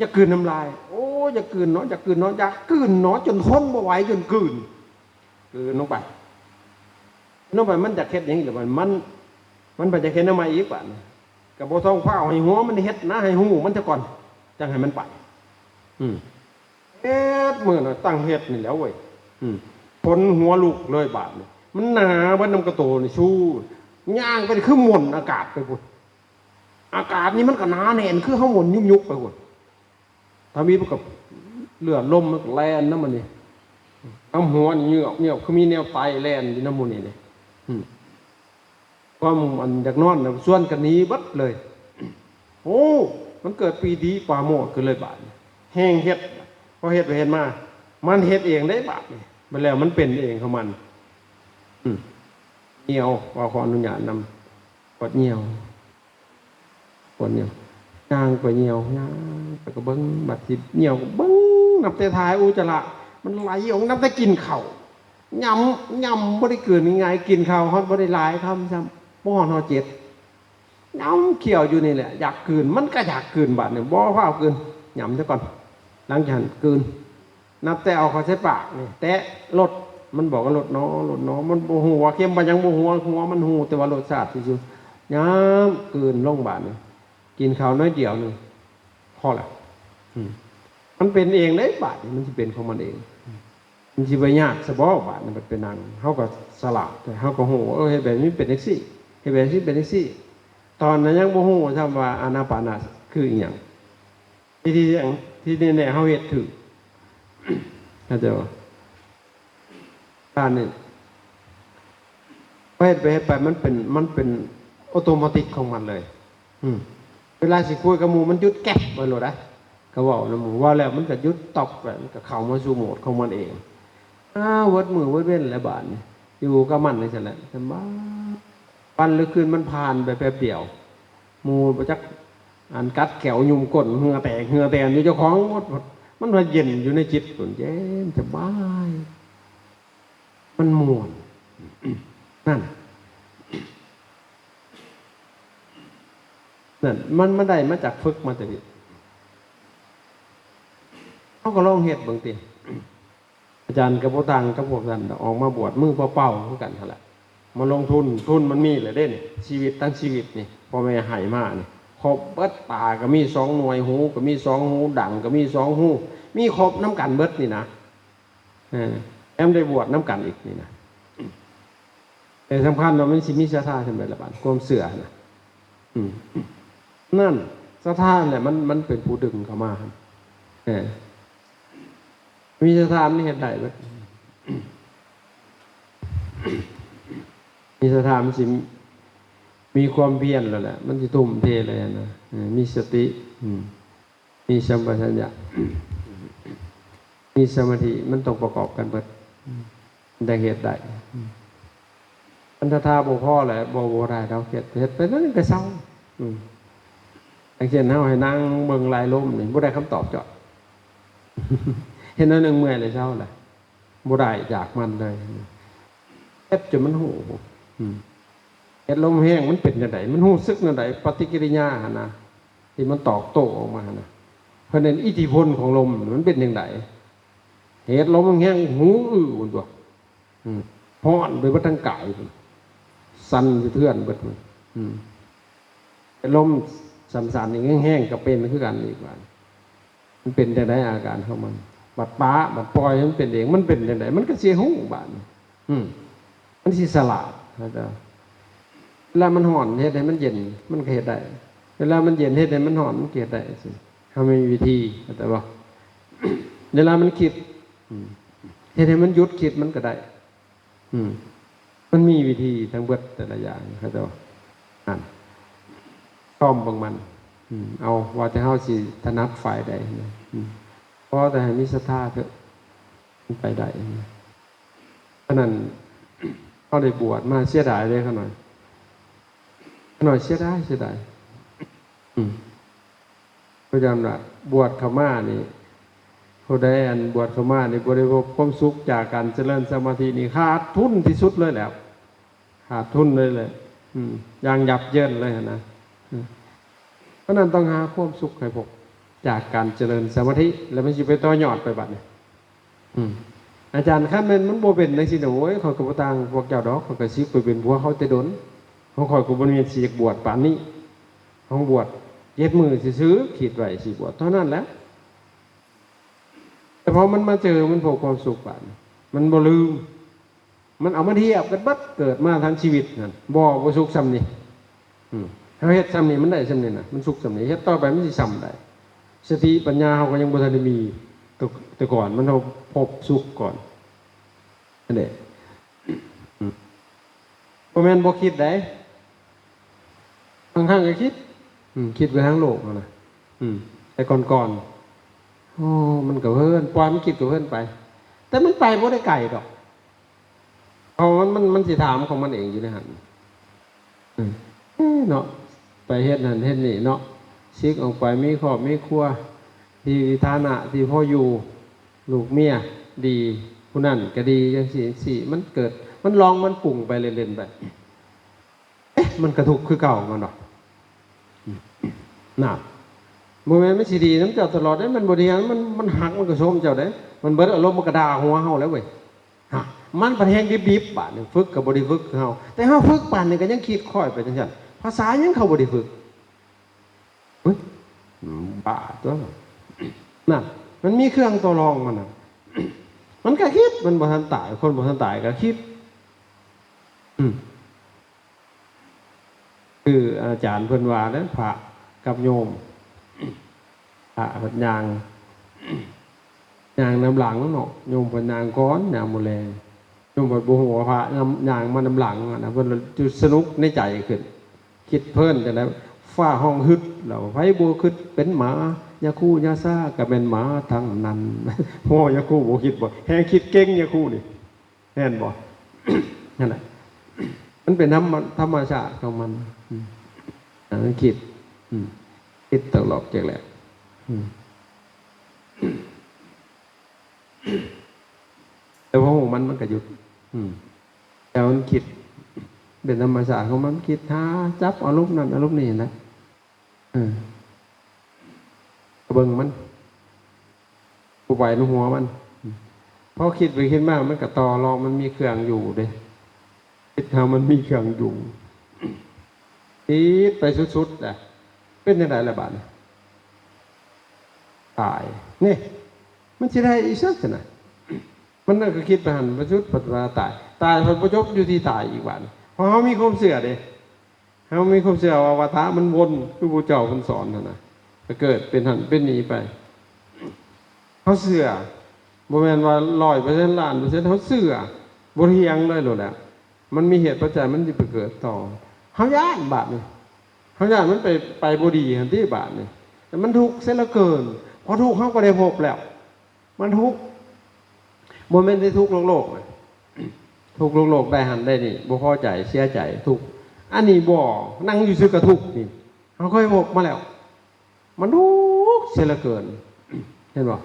ຢາກກືນນ້ຳລາຍ ໂອ້ ຢາກກືນເນາະ ຢາກກືນເນາະ ຢາກກືນເນາະ ຈົນທົນບໍ່ໄຫວ ຈົນກືນ ກືນລົງໄປ ລົງໄປ ມັນຢາກເຮັດຫຍັງອີກລະ ມັນ ມັນ ມັນໄປຢາກເຮັດແນວໃໝ່ອີກບາດນີ້ ກໍບໍ່ຕ້ອງຟ້າວໃຫ້ຫົວມັນເຮັດນະ ໃຫ້ຮູ້ມັນຊະກ່ອນ ຈັ່ງໃຫ້ມັນໄປ. ອືມ ເຮັດ ມື້ນັ້ນຕັ້ງເຮັດນີ້ແຫຼ້ວເວີຍ ອືມ ຂົນຫົວລຸກເລີຍບາດນີ້ ມັນໜາເບິດນຳກະໂຕນີ້ ຊູ ຍ່າງໄປຄືໝົນອາກາດໄປພຸ້ນ ອາກາດນີ້ມັນກໍໜາແໜ້ນ ຄືເຮົາໝົນຍຸກໆໄປພຸ້ນ ທຳອິດມັນກໍເລືອດລົມມັນກໍແລ່ນນຳມັນນີ້ ນຳຫົວນີ້ເຍືອບໆ ຄືມີແນວໄຕແລ່ນຢູ່ນຳໝູ່ນີ້ເດ້ ອືມ ຄວາມອັນຢາກນອນນະ ຊວນກັນໜີເບິດເລີຍ. ໂອ້ ມັນເກີດປີຕິປາໂມດຂຶ້ນເລີຍບາດນີ້ ແຮງເຮັດ ພໍເຮັດໄປເຮັດມາ ມັນເຮັດເອງເດ້ບາດນີ້ ບັດແລ້ວມັນເປັນເອງຂອງມັນ ອືມ ຍ່ຽວ ຂໍອະນຸຍາດນຳ ປວດຍ່ຽວ ປວດຍ່ຽວ ຍ່າງໄປຍ່ຽວ ຍ່າງໄປກໍເບິ່ງ ບັດຊິຍ່ຽວກໍເບິ່ງ ນັບແຕ່ຖ່າຍອຸດຈະລະ ມັນໄຫຼອອກ ນັບແຕ່ກິນເຂົ້າ ຫຍ້ຳ ຫຍ້ຳ ບໍ່ໄດ້ກືນງ່າຍໆ ກິນເຂົ້າຮອດບໍ່ໄດ້ຫຼາຍຄຳຊ້ຳ ບໍ່ຮອດ ຮອດເຈັດ ຫຍ້ຳຂ້ຽວຢູ່ນີ້ແຫຼະ ຢາກກືນ ມັນກໍຢາກກືນບາດນີ້ ບໍ່ຟ້າວກືນ ຫຍ້ຳຊະກ່ອນ ຫຼັງຈາກນັ້ນກືນ ນັບແຕ່ເອົາເຂົ້າໃສ່ປາກນີ້ ແຕະລົດ ມັນບອກວ່າລົດໜໍ ລົດໜໍ ມັນບໍ່ຮູ້ວ່າເຄັມວ່າຫຍັງ ບໍ່ຮູ້ວ່າຫົວ ມັນຮູ້ແຕ່ວ່າລົດຊາດຊື່ໆ ຫຍ້ຳ ກືນລົງບາດນີ້ ກິນເຂົ້າໜ້ອຍດຽວໜຶ່ງ ພໍລະ ອືມ ມັນເປັນເອງເດ້ບາດນີ້ ມັນຊິເປັນຂອງມັນເອງ ມັນຊິໄປຍາກຊະບໍບາດນີ້ ບັດໄປນັ່ງ ເຮົາກໍສະຫຼາດ ເຮົາກໍຮູ້ວ່າ ເອີ ເຮັດແບບນີ້ເປັນຈັ່ງຊີ້ ເຮັດແບບນີ້ເປັນຈັ່ງຊີ້ ຕອນນັ້ນຍັງບໍ່ຮູ້ຊ້ຳວ່າອານາປານະຄືອີ່ຫຍັງ ທີ່ ທີ່ ທີ່ແນ່ໆ ເຮົາເຮັດຖືກ ເຂົ້າໃຈບໍ່? ການນີ້ ເຮັດໄປເຮັດໄປ ມັນເປັນ ມັນເປັນໂອໂຕມາຕິກຂອງມັນເລີຍ ອືມ ເວລາຊິຄຸຍກັບໝູ່ ມັນຢຸດແກັບໄວ້ໂລດນະ ກໍເວົ້ານຳໝູ່ ເວົ້າແລ້ວມັນກໍຢຸດຕັອບໄວ້ ມັນກໍເຂົ້າມາສູ່ໂໝດຂອງມັນເອງ ອ້າວ ເບິດມື້ເບິດເວັນແລ້ວບາດນີ້ ຢູ່ກັບມັນຈັ່ງຊັ້ນແຫຼະ ສະບາຍ ວັນຫຼືຄືນມັນຜ່ານໄປແປັບດຽວ ໝູ່ບໍ່ຈັກ ອັນກັດແຂ້ວຍຸ່ມກົ້ນ ເຫື່ອແຕກເຫື່ອແຕນຢູ່ ເຈົ້າຂອງມັນ ມັນວ່າເຢັນຢູ່ໃນຈິດພຸ້ນ ເຢັນສະບາຍ ມັນມ່ວນ ນັ້ນ ນັ້ນ ມັນ ມັນໄດ້ມາຈາກຝຶກມາແຕ່ນີ້ ເຮົາກໍລອງເຮັດເບິ່ງຕິ. ອາຈານກໍບໍ່ຕ່າງກັບພວກນັ້ນດອກ ອອກມາບວດມືເປົ່າໆຄືກັນຫັ້ນແຫຼະ ມາລົງທຶນ ທຶນມັນມີແຫຼະເດ້ນີ້ ຊີວິດທັງຊີວິດນີ້ ພໍ່ແມ່ໃຫ້ມານີ້ ຄົບເບິດ ຕາກໍມີສອງໜ່ວຍ ຫູກໍມີສອງຫູ ດັງກໍມີສອງຫູ ມີຄົບນຳກັນເບິດນີ້ນະ ເອີ ແຖມໄດ້ບວດນຳກັນອີກນີ້ນະ ແຕ່ສຳຄັນວ່າມັນຊິມີສັດທາສ່ຳໃດລະບາດ ຄວາມເຊື່ອຫັ້ນນະ ອືມ ນັ້ນ ສັດທາແຫຼະ ມັນ ມັນເປັນຜູ້ດຶງເຂົ້າມາ ເອີ ມີສັດທາມັນເຮັດໄດ້ເບິດ ມີສັດທາມັນຊິມີຄວາມພຽນແລ້ວແຫຼະ ມັນຊິທຸ່ມເທເລີຍນະ ເອີ ມີສະຕິ ອືມ ມີສຳປະຊັນຍະ ມີສະມາທິ ມັນຕ້ອງປະກອບກັນເບິດ ອືມ ມັນຈັ່ງເຮັດໄດ້ ອືມ ຄັນສັດທາບໍ່ພໍແຫຼະ ບໍ່ ບໍ່ໄດ້ດອກ ເຮັດ ເຮັດໄປນັ້ນກໍເຊົາ ອືມ ຢ່າງເຊັ່ນເຮົາໃຫ້ນັ່ງເບິ່ງໄລ່ລົມນີ້ ບໍ່ໄດ້ຄຳຕອບເຈົ້າ ເຮັດໜ້ອຍໜຶ່ງເມື່ອຍແລ້ວເຊົາແຫຼະ ບໍ່ໄດ້ຈາກມັນເລີຍ ເຮັດຈົນມັນຮູ້ ອືມ ເຮັດລົມແຮງມັນເປັນຈັ່ງໃດ ມັນຮູ້ສຶກແນວໃດ ປະຕິກິລິຍາຫັ້ນນະ ທີ່ມັນຕອບໂຕ້ອອກມາຫັ້ນນະ ເພິ່ນເອີ້ນອິດທິພົນຂອງລົມ ມັນເປັນຈັ່ງໃດ ເຮັດລົມແຮງຫູອື້ອພຸ້ນຕົວະ ອືມ ຮ້ອນໄປເບິດທັງກາຍພຸ້ນ ສັ່ນສະເທືອນເບິດພຸ້ນ ອືມ ເຮັດລົມສັ່ນໆນີ້ແຮງໆ ກໍເປັນຄືກັນອີກບາດ ມັນເປັນຈັ່ງໃດອາການຂອງມັນ ບັດປະ ບັດປ່ອຍໃຫ້ມັນເປັນເອງ ມັນເປັນຈັ່ງໃດ ມັນກໍຊິຮູ້ບາດນີ້ ອືມ ມັນຊິສະຫຼາດ ເຂົ້າໃຈບໍ່? ເວລາມັນຮ້ອນເຮັດໃຫ້ມັນເຢັນ ມັນກໍເຮັດໄດ້ ເວລາມັນເຢັນເຮັດໃຫ້ມັນຮ້ອນ ມັນກໍເຮັດໄດ້ ເຮົາມີວິທີ ເຂົ້າໃຈບໍ່? ເວລາມັນຄິດ ອືມ ເຮັດໃຫ້ມັນຢຸດຄິດມັນກໍໄດ້. ອືມ ມັນມີວິທີທັງເບິດແຕ່ລະຢ່າງ ເຂົາເຈົ້າ ອ່ານ ຊອມເບິ່ງມັນ ອືມ ເອົາວ່າແຕ່ເຮົາຊິຖະໜັດຝ່າຍໃດນະ ອືມ ຂໍແຕ່ໃຫ້ມີສັດທາເຖາະ ມັນໄປໄດ້ນະ. ອັນນັ້ນ ເຮົາໄດ້ບວດມາ ເສຍດາຍເດ້ ຂ້ານ້ອຍ ຂ້ານ້ອຍເສຍດາຍ ເສຍດາຍ ອືມ ພະຍາຍາມວ່າບວດເຂົ້າມານີ້ ຜູ້ໃດອັນບວດເຂົ້າມານີ້ ບໍ່ໄດ້ພົບຄວາມສຸກຈາກການຈະເລີນສະມາທິນີ້ ຂາດທຶນທີ່ສຸດເລີຍແຫຼະ ຂາດທຶນເລີຍແຫຼະ ອືມ ຢ່າງຫຍາບເຢິນເລີຍຫັ້ນນະ ອືມ ເພາະນັ້ນຕ້ອງຫາຄວາມສຸກໃຫ້ພົບຈາກການຈະເລີນສະມາທິ ແລ້ວມັນຊິໄປຕໍ່ຍອດໄປບັດນີ້. ອືມ ອາຈານ ຄັນແມ່ນມັນບໍ່ເປັນຈັ່ງຊີ້ນະ ໂອ້ຍ ຂ້ອຍກໍບໍ່ຕ່າງພວກເຈົ້າດອກ ຂ້ອຍກໍສິໄປເປັນພວກເຂົາແຕ່ດົນ ຂອງຂ້ອຍກໍບໍ່ແມ່ນຊິຢາກບວດປານນີ້ ຂອງບວດເຈັດມື້ຊື່ໆ ຄິດໄວ້ຊິບວດເທົ່ານັ້ນແຫຼະ ແຕ່ພໍມັນມາເຈີ ມັນພົບຄວາມສຸກບາດນີ້ ມັນບໍ່ລືມ. ມັນເອົາມາທຽບກັນເບິດ ເກີດມາທັງຊີວິດຫັ້ນ ບໍ່ ບໍ່ສຸກສ່ຳນີ້ ອືມ ເຮົາເຮັດສ່ຳນີ້ ມັນໄດ້ສ່ຳນີ້ນະ ມັນສຸກສ່ຳນີ້ ເຮັດຕໍ່ໄປມັນຊິສ່ຳໃດ? ສະຕິປັນຍາເຮົາກໍຍັງບໍ່ທັນໄດ້ມີ ແຕ່ ແຕ່ກ່ອນມັນ ເຮົາພົບສຸກກ່ອນ ອັນນີ້ ອືມ ບໍ່ແມ່ນບໍ່ຄິດໃດ ບາງຄັ້ງກໍຄິດ ອືມ ຄິດໄປທາງໂລກຫັ້ນນະ ອືມ ແຕ່ກ່ອນໆ ໂອ້ ມັນກໍເພີນ ປ່ອຍມັນຄິດກໍເພີນໄປ ແຕ່ມັນໄປບໍ່ໄດ້ໄກດອກ ເພາະມັນ ມັນ ມັນຊິຖາມຂອງມັນເອງຢູ່ໃນຫັ້ນ ອືມ ເອີ ເນາະ ໄປເຮັດນັ້ນເຮັດນີ້ເນາະ ສິກອອກໄປ ມີຄອບມີຄົວ ທີ່ຖານະທີ່ພໍຢູ່ ລູກເມຍດີ ຜູ້ນັ້ນກໍດີ ຈັ່ງຊີ້ຈັ່ງຊີ້ ມັນເກີດ ມັນລອງ ມັນປຸງໄປເລ່ນໆໄປ ເອະ ມັນກໍທຸກຄືເກົ່າ ແມ່ນບໍ່? ນັ້ນ ບໍ່ແມ່ນມັນຊິດີນຳເຈົ້າຕະຫຼອດເດ້ ມັນບໍ່ດີ ມັນ ມັນຮັກ ມັນກໍຊົມເຈົ້າເດ້ ມັນເບິດອາລົມ ມັນກໍດ່າຫົວເຮົາແລ້ວເວີຍ ຮະ ມັນພັດແຮງດິບໆ ບາດນີ້ ຝຶກກໍບໍ່ໄດ້ຝຶກຄືເຮົາ ແຕ່ເຮົາຝຶກປານນີ້ກໍຍັງຄິດຄ່ອຍໄປຈັ່ງຊັ້ນ ພາສາຫຍັງເຂົາບໍ່ໄດ້ຝຶກ? ເຮີ້ຍ ອືມ ບ້າຕົວະ ນັ້ນ ມັນມີເຄື່ອງຕໍ່ລອງມັນນະ ມັນກໍຄິດ ມັນບໍ່ທັນຕາຍ ຄົນບໍ່ທັນຕາຍກໍຄິດ ອືມ ຄືອາຈານເພິ່ນວ່າແຫຼະ ພະກັບໂຍມ ພະເພິ່ນຍ່າງ ຍ່າງນຳຫຼັງເນາະ ໂຍມເພິ່ນຍ່າງກ່ອນ ຍາມມື້ແລງ ໂຍມເພິ່ນບໍ່ຮູ້ວ່າພະນຳ ຍ່າງມານຳຫຼັງຫັ້ນນະ ເພິ່ນລະຈຸດສະໜຸກໃນໃຈຂຶ້ນ ຄິດເພີນຈັ່ງໃດ ຟ້າຮ້ອງຮຶດ ແລ້ວໃຜບໍ່ຄິດເປັນໝາ ຍາຄູຍາຊາກໍແມ່ນໝາທັງນັ້ນ ໂອ້ ຍາຄູບໍ່ຄິດບໍ່ ແຮ່ຄິດເກັ່ງຍາຄູນີ້ ແມ່ນບໍ່? ນັ້ນແຫຼະ ມັນເປັນທຳມະ ທຳມະຊາດຂອງມັນ ອືມ ອັນນັ້ນຄິດ ອືມ ຄິດຕະຫຼອກແຈກແຫຼະ ອືມ ແຕ່ພໍຮູ້ມັນ ມັນກໍຢຸດ ອືມ ແຕ່ມັນຄິດ ເປັນທຳມະຊາດຂອງມັນ ຄິດຫາ ຈັບອາລົມນັ້ນອາລົມນີ້ນະ ເອີ ເບິ່ງມັນ ບໍ່ໄປນຳຫົວມັນ ພໍຄິດໄປຄິດມາ ມັນກໍຕໍ່ລອງ ມັນມີເຄື່ອງຢູ່ເດ້ ຄິດເຮົາມັນມີເຄື່ອງຢູ່ ຄິດໄປສຸດໆແຫຼະ ເປັນຈັ່ງໃດລະບາດນີ້? ຕາຍ ນີ້ ມັນຊິໄດ້ອີກຊັ້ນນະ ມັນກໍຄິດໄປຫັ້ນ ໄປສຸດ ພັດວ່າຕາຍ ຕາຍພັດບໍ່ຈົບຢູ່ທີ່ຕາຍອີກບາດນີ້ ເພາະເຮົາມີຄວາມເຊື່ອເດ້ ເຮົາມີຄວາມເຊື່ອວ່າ ວ່າຖ້າມັນວົນຄືຜູ້ເຈົ້າເພິ່ນສອນຫັ້ນນະ ໄປເກີດເປັນຫັ້ນເປັນນີ້ໄປ ເຮົາເຊື່ອ ບໍ່ແມ່ນວ່າຮ້ອຍເປີເຊັນ ລ້ານເປີເຊັນ ເຮົາເຊື່ອ ບໍ່ຖຽງເລີຍໂລດແຫຼະ ມັນມີເຫດປັດໄຈ ມັນຊິໄປເກີດຕໍ່ ເຮົາຢ້ານບາດນີ້ ເຮົາຢ້ານມັນໄປ ໄປບໍ່ດີຫັ້ນຕິບາດນີ້ ແຕ່ມັນທຸກເສຍເຫຼືອເກີນ ພໍທຸກເຮົາກໍໄດ້ພົບແລ້ວ ມັນທຸກ ບໍ່ແມ່ນແຕ່ທຸກໂລກໆນະ ທຸກໂລກໆ ໄດ້ຫັ້ນໄດ້ນີ້ ບໍ່ພໍໃຈ ເສຍໃຈ ທຸກ ອັນນີ້ບໍ່ ນັ່ງຢູ່ຊື່ກໍທຸກນີ້ ເຮົາເຄີຍພົບມາແລ້ວ ມັນທຸກເສຍເຫຼືອເກີນ ເຫັນບໍ່?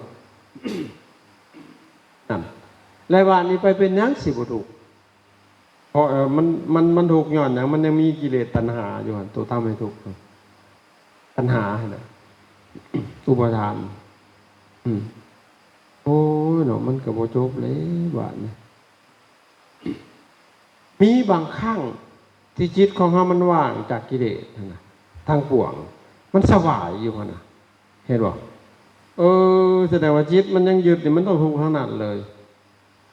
ນັ້ນ ແລະ ບາດນີ້ໄປເປັນຫຍັງຊິບໍ່ທຸກ? ເພາະ ເອີ ມັນ ມັນ ມັນທຸກຍ້ອນຫຍັງ? ມັນຍັງມີກິເລດຕັນຫາຢູ່ຫັ້ນ ຕົວທຳໃຫ້ທຸກ ຕັນຫາຫັ້ນນະ ອຸປາທານ ອືມ ໂອ້ຍເນາະ ມັນກໍບໍ່ຈົບເລີຍບາດນີ້ ມີບາງຄັ້ງທີ່ຈິດຂອງເຮົາມັນວ່າງຈາກກິເລດຫັ້ນນະ ທັງປວງ ມັນສະບາຍຢູ່ຫັ້ນນະ ເຫັນບໍ່? ເອີ ສະແດງວ່າຈິດມັນຍັງຍຶດນີ້ ມັນຕ້ອງທຸກທັງນັ້ນເລີຍ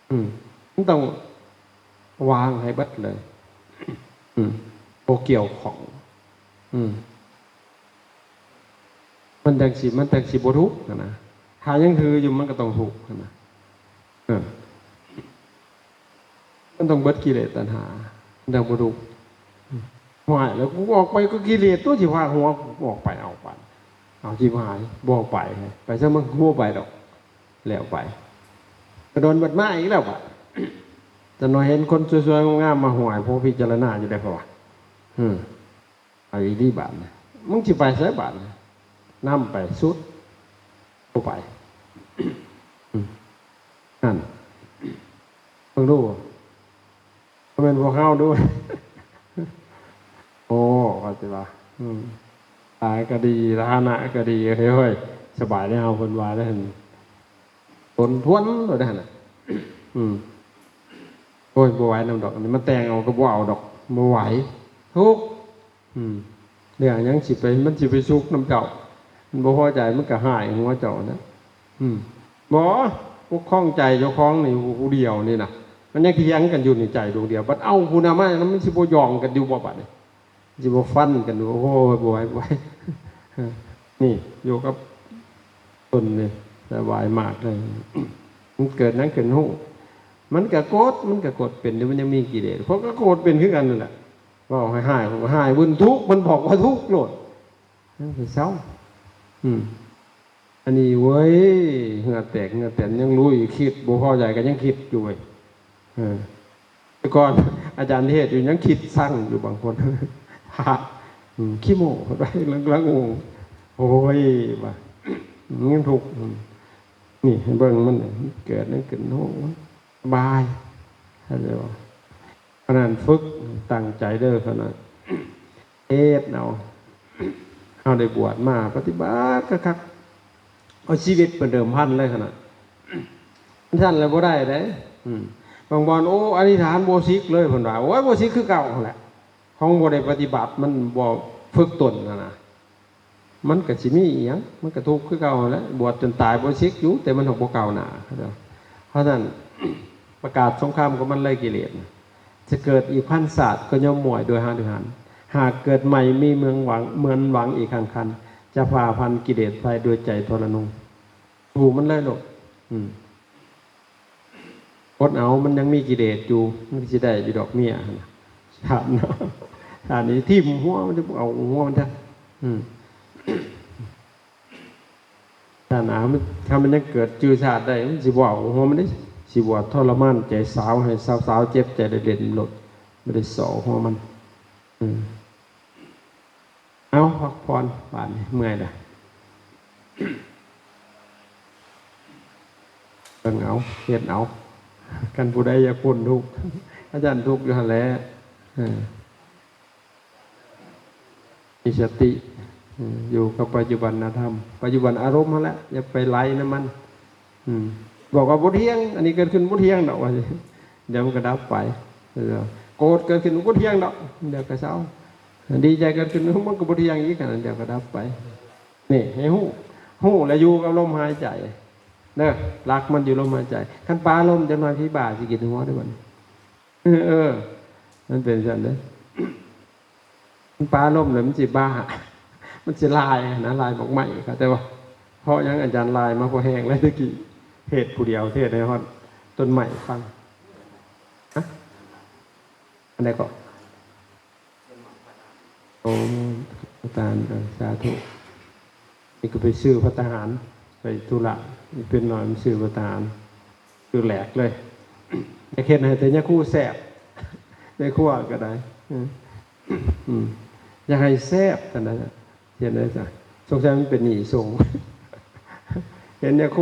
ອືມ ມັນຕ້ອງວາງໃຫ້ເບິດເລີຍ ອືມ ບໍ່ກ່ຽວຂ້ອງ ອືມ ມັນຈັ່ງຊິ ມັນຈັ່ງຊິບໍ່ທຸກຫັ້ນນະ ຖ້າຍັງຖືຢູ່ ມັນກໍຕ້ອງທຸກຫັ້ນນະ. ເອີ ມັນຕ້ອງເບິດກິເລດຕັນຫາ ມັນຈັ່ງບໍ່ທຸກ. ຫ້ວຍ ແລ້ວກູອອກໄປກໍກິເລດຕົວະ ຊິພາຫົວກູອອກໄປ. ເອົາບາດ ເອົາ ຊິບຫາຍ ບໍ່ອອກໄປ ໄປຊະ ມັນບໍ່ໄປດອກ ແລ້ວໄປ. ກະດົນບັດມາອີກແລ້ວບາດ. ຈັກໜ່ອຍເຫັນຄົນສວຍໆງາມໆມາ ຫ້ວຍ ພໍພິຈາລະນາຢູ່ໄດ໋ ເຂົາວ່າ. ເອີ ເອົາອີກດີບາດນີ້ ມຶງຊິໄປໃສບາດນີ້? ນຳໄປສຸດ ບໍ່ໄປ. ອືມ ນັ້ນ ເບິ່ງດູ ບໍ່ແມ່ນພວກເຮົາດູ. ໂອ້ ວ່າຊິວ່າ ອືມ ຕາຍກໍດີ ຖານະກໍດີ ເຮີ້ຍ ສະບາຍເດ້ເຮົາ ເພິ່ນວ່າເດ້ຫັ້ນ. ທົນ ທົນໂລດເດ້ຫັ້ນນະ. ອືມ ໂອ້ຍ ບໍ່ໄຫວນຳດອກ ອັນນີ້ມາແຕ່ງເອົາກໍບໍ່ເອົາດອກ ບໍ່ໄຫວ ທຸກ. ອືມ ເລື່ອງຫຍັງຊິໄປ ມັນຊິໄປສຸກນຳເຈົ້າ ມັນບໍ່ພໍໃຈ ມັນກໍຮ້າຍຫົວເຈົ້ານະ. ອືມ ບໍ່ ປົກຄອງໃຈເຈົ້າຂອງນີ້ຜູ້ດຽວນີ້ນະ ມັນຍັງຖຽງກັນຢູ່ໃນໃຈດວງດຽວ ບັດເອົາຜູ້ນຳມາ ມັນຊິບໍ່ຢອງກັນຢູ່ບໍ່ບາດນີ້? ຊິບໍ່ຟັນກັນຢູ່ ໂອ້ຍ ບໍ່ໄຫວ ບໍ່ໄຫວ. ນີ້ ຢູ່ກັບຕົນນີ້ ສະບາຍມາກເລີຍ. ມັນເກີດຫຍັງຂຶ້ນຮູ້ ມັນກະກົດ ມັນກະກົດເປັນ ແຕ່ມັນຍັງມີກິເລດ ເພາະກະໂກດເປັນຄືກັນນັ້ນແຫຼະ. ເວົ້າໃຫ້ຮ້າຍ ເຂົາກໍຮ້າຍ ເບິ່ງທຸກ ມັນບອກວ່າທຸກໂລດ ມັນກໍເຊົາ. ອືມ ອັນນີ້ເວີຍ ເຫື່ອແຕກເຫື່ອແຕນ ຍັງລຸຍ ຄິດບໍ່ພໍໃຈກໍຍັງຄິດຢູ່ເວີຍ. ເອີ ແຕ່ກ່ອນອາຈານເທດຢູ່ ຍັງຄິດຊັງຢູ່ບາງຄົນ ພະ ອືມ ຂີ້ໂມ້ ເພິ່ນວ່າ ລັງໆ ໂອ້ຍ ວ່າ ອືມ ຍັງທຸກ. ອືມ ນີ້ໃຫ້ເບິ່ງມັນ ເກີດຫຍັງຂຶ້ນ ໂອ້ ສະບາຍ ເຂົ້າໃຈບໍ່? ຂະໜາດຝຶກຕັ້ງໃຈເດີ ຂະໜາດເຮັດເອົາ ເຮົາໄດ້ບວດມາປະຕິບັດຄັກໆ ເອົາຊີວິດເປັນເດີມພັນເລີຍ ຂະໜາດ ມັນຊັ້ນແລ້ວບໍ່ໄດ້ເດ້. ອືມ ບາງບ່ອນ ໂອ້ ອະທິຖານບໍ່ສິກເລີຍ ເພິ່ນວ່າ ໂອ້ຍ ບໍ່ສິກຄືເກົ່າຫັ້ນແຫຼະ ຂອງບໍ່ໄດ້ປະຕິບັດ ມັນບໍ່ຝຶກຕົນຫັ້ນນະ. ມັນກະຊິມີອີ່ຫຍັງ ມັນກະທຸກຄືເກົ່າຫັ້ນແຫຼະ ບວດຈົນຕາຍບໍ່ສິກຢູ່ ແຕ່ມັນຫາກບໍ່ກ້າວໜ້າ. ເພາະສະນັ້ນ ປະກາດສົງຄາມກັບມັນເລີຍ ກິເລດ ຈະເກີດອີກພັນຊາດກໍຍ່ອມມ້ວຍດ້ວຍຫາກ ຫາກເກີດໃໝ່ມີເມືອງຫວັງ ເໝືອນຫວັງອີກຄັ້ງຄັນ ຈະຝ່າຟັນກິເລດໄພດ້ວຍໃຈທໍລະນົງ. ສູ້ມັນເລີຍໂລດ. ອືມ ອົດເອົາ ມັນຍັງມີກິເລດຢູ່ ມັນຊິໄດ້ຢູ່ດອກເມຍຫັ້ນນະ. ຊາດໜ້າ ຊາດນີ້ຖິ້ມຫົວມັນ ຈະເອົາຫົວມັນຊະ. ອືມ ຊາດໜ້າມັນ ຖ້າມັນຍັງເກີດຈື່ຊາດໄດ້ ມັນຊິບໍ່ເອົາຫົວມັນເດ້ ຊິບໍ່ທໍລະມານໃຈສາວ ໃຫ້ສາວໆເຈັບໃຈ ໄດ້ເຫຼັ້ນໂລດ ບໍ່ໄດ້ສໍຫົວມັນ. ອືມ ເອົາ ພັກຜ່ອນ ບາດນີ້ເມື່ອຍລະ. ເບິ່ງເອົາ ເຮັດເອົາ ຄັນຜູ້ໃດຢາກພົ້ນທຸກ ອາຈານທຸກຢູ່ຫັ້ນແຫຼະ. ເອີ ມີສະຕິ ເອີ ຢູ່ກັບປັດຈຸບັນນະທຳ ປັດຈຸບັນອາລົມຫັ້ນແຫຼະ ຢ່າໄປໄຫຼນຳມັນ. ອືມ ບອກວ່າບໍ່ທ່ຽງ ອັນນີ້ເກີດຂຶ້ນບໍ່ທ່ຽງດອກ ວ່າ ດຽວມັນກໍດັບໄປ. ໂກດເກີດຂຶ້ນບໍ່ທ່ຽງດອກ ດຽວກໍເຊົາ. ດີໃຈເກີດຂຶ້ນ ມັນກໍບໍ່ທ່ຽງອີກ ດຽວກໍດັບໄປ. ນີ້ໃຫ້ຮູ້ ຮູ້ແລ້ວຢູ່ກັບລົມຫາຍໃຈເດີ ຫຼັກມັນຢູ່ລົມຫາຍໃຈ. ຄັນປາລົມຈັກໜ້ອຍ ຜີບ້າຊິກິນຫົວເດີບັດນີ້. ເອີ ມັນເປັນຊັ້ນເດ້. ມັນປາລົມແລ້ວມັນຊິບ້າ ມັນຊິລາຍນະ ລາຍໝາກໄມ້. ເຂົ້າໃຈບໍ່? ເພາະຫຍັງອາຈານລາຍມາພໍແຮງແລ້ວ ແຕ່ກີ້ເທດຜູ້ດຽວ ເທດໃຫ້ຮອດຕົ້ນໄມ້ຟັງ. ຮະ? ອັນໃດເກາະ? ໂອ້ ປະທານ ເອີ ສາທຸ. ນີ້ກໍໄປຊື້ພັດຕາຫານ ໄປທຸລະ ເປັນໜ້ອຍມັນຊື້ພັດຕາຫານ ຄືແຫຼກເລີຍ. ຢາກເຮັດໃຫ້ແຕ່ຍາຄູແຊບ ໃນຄົວກໍໄດ້. ອືມ ອືມ ຢາກໃຫ້ແຊບຊັ້ນນະ ເຮັດໄດ້ຊະ. ສົງໄສມັນເປັນໜີ້ສົງ ເຫັນຍາຄູ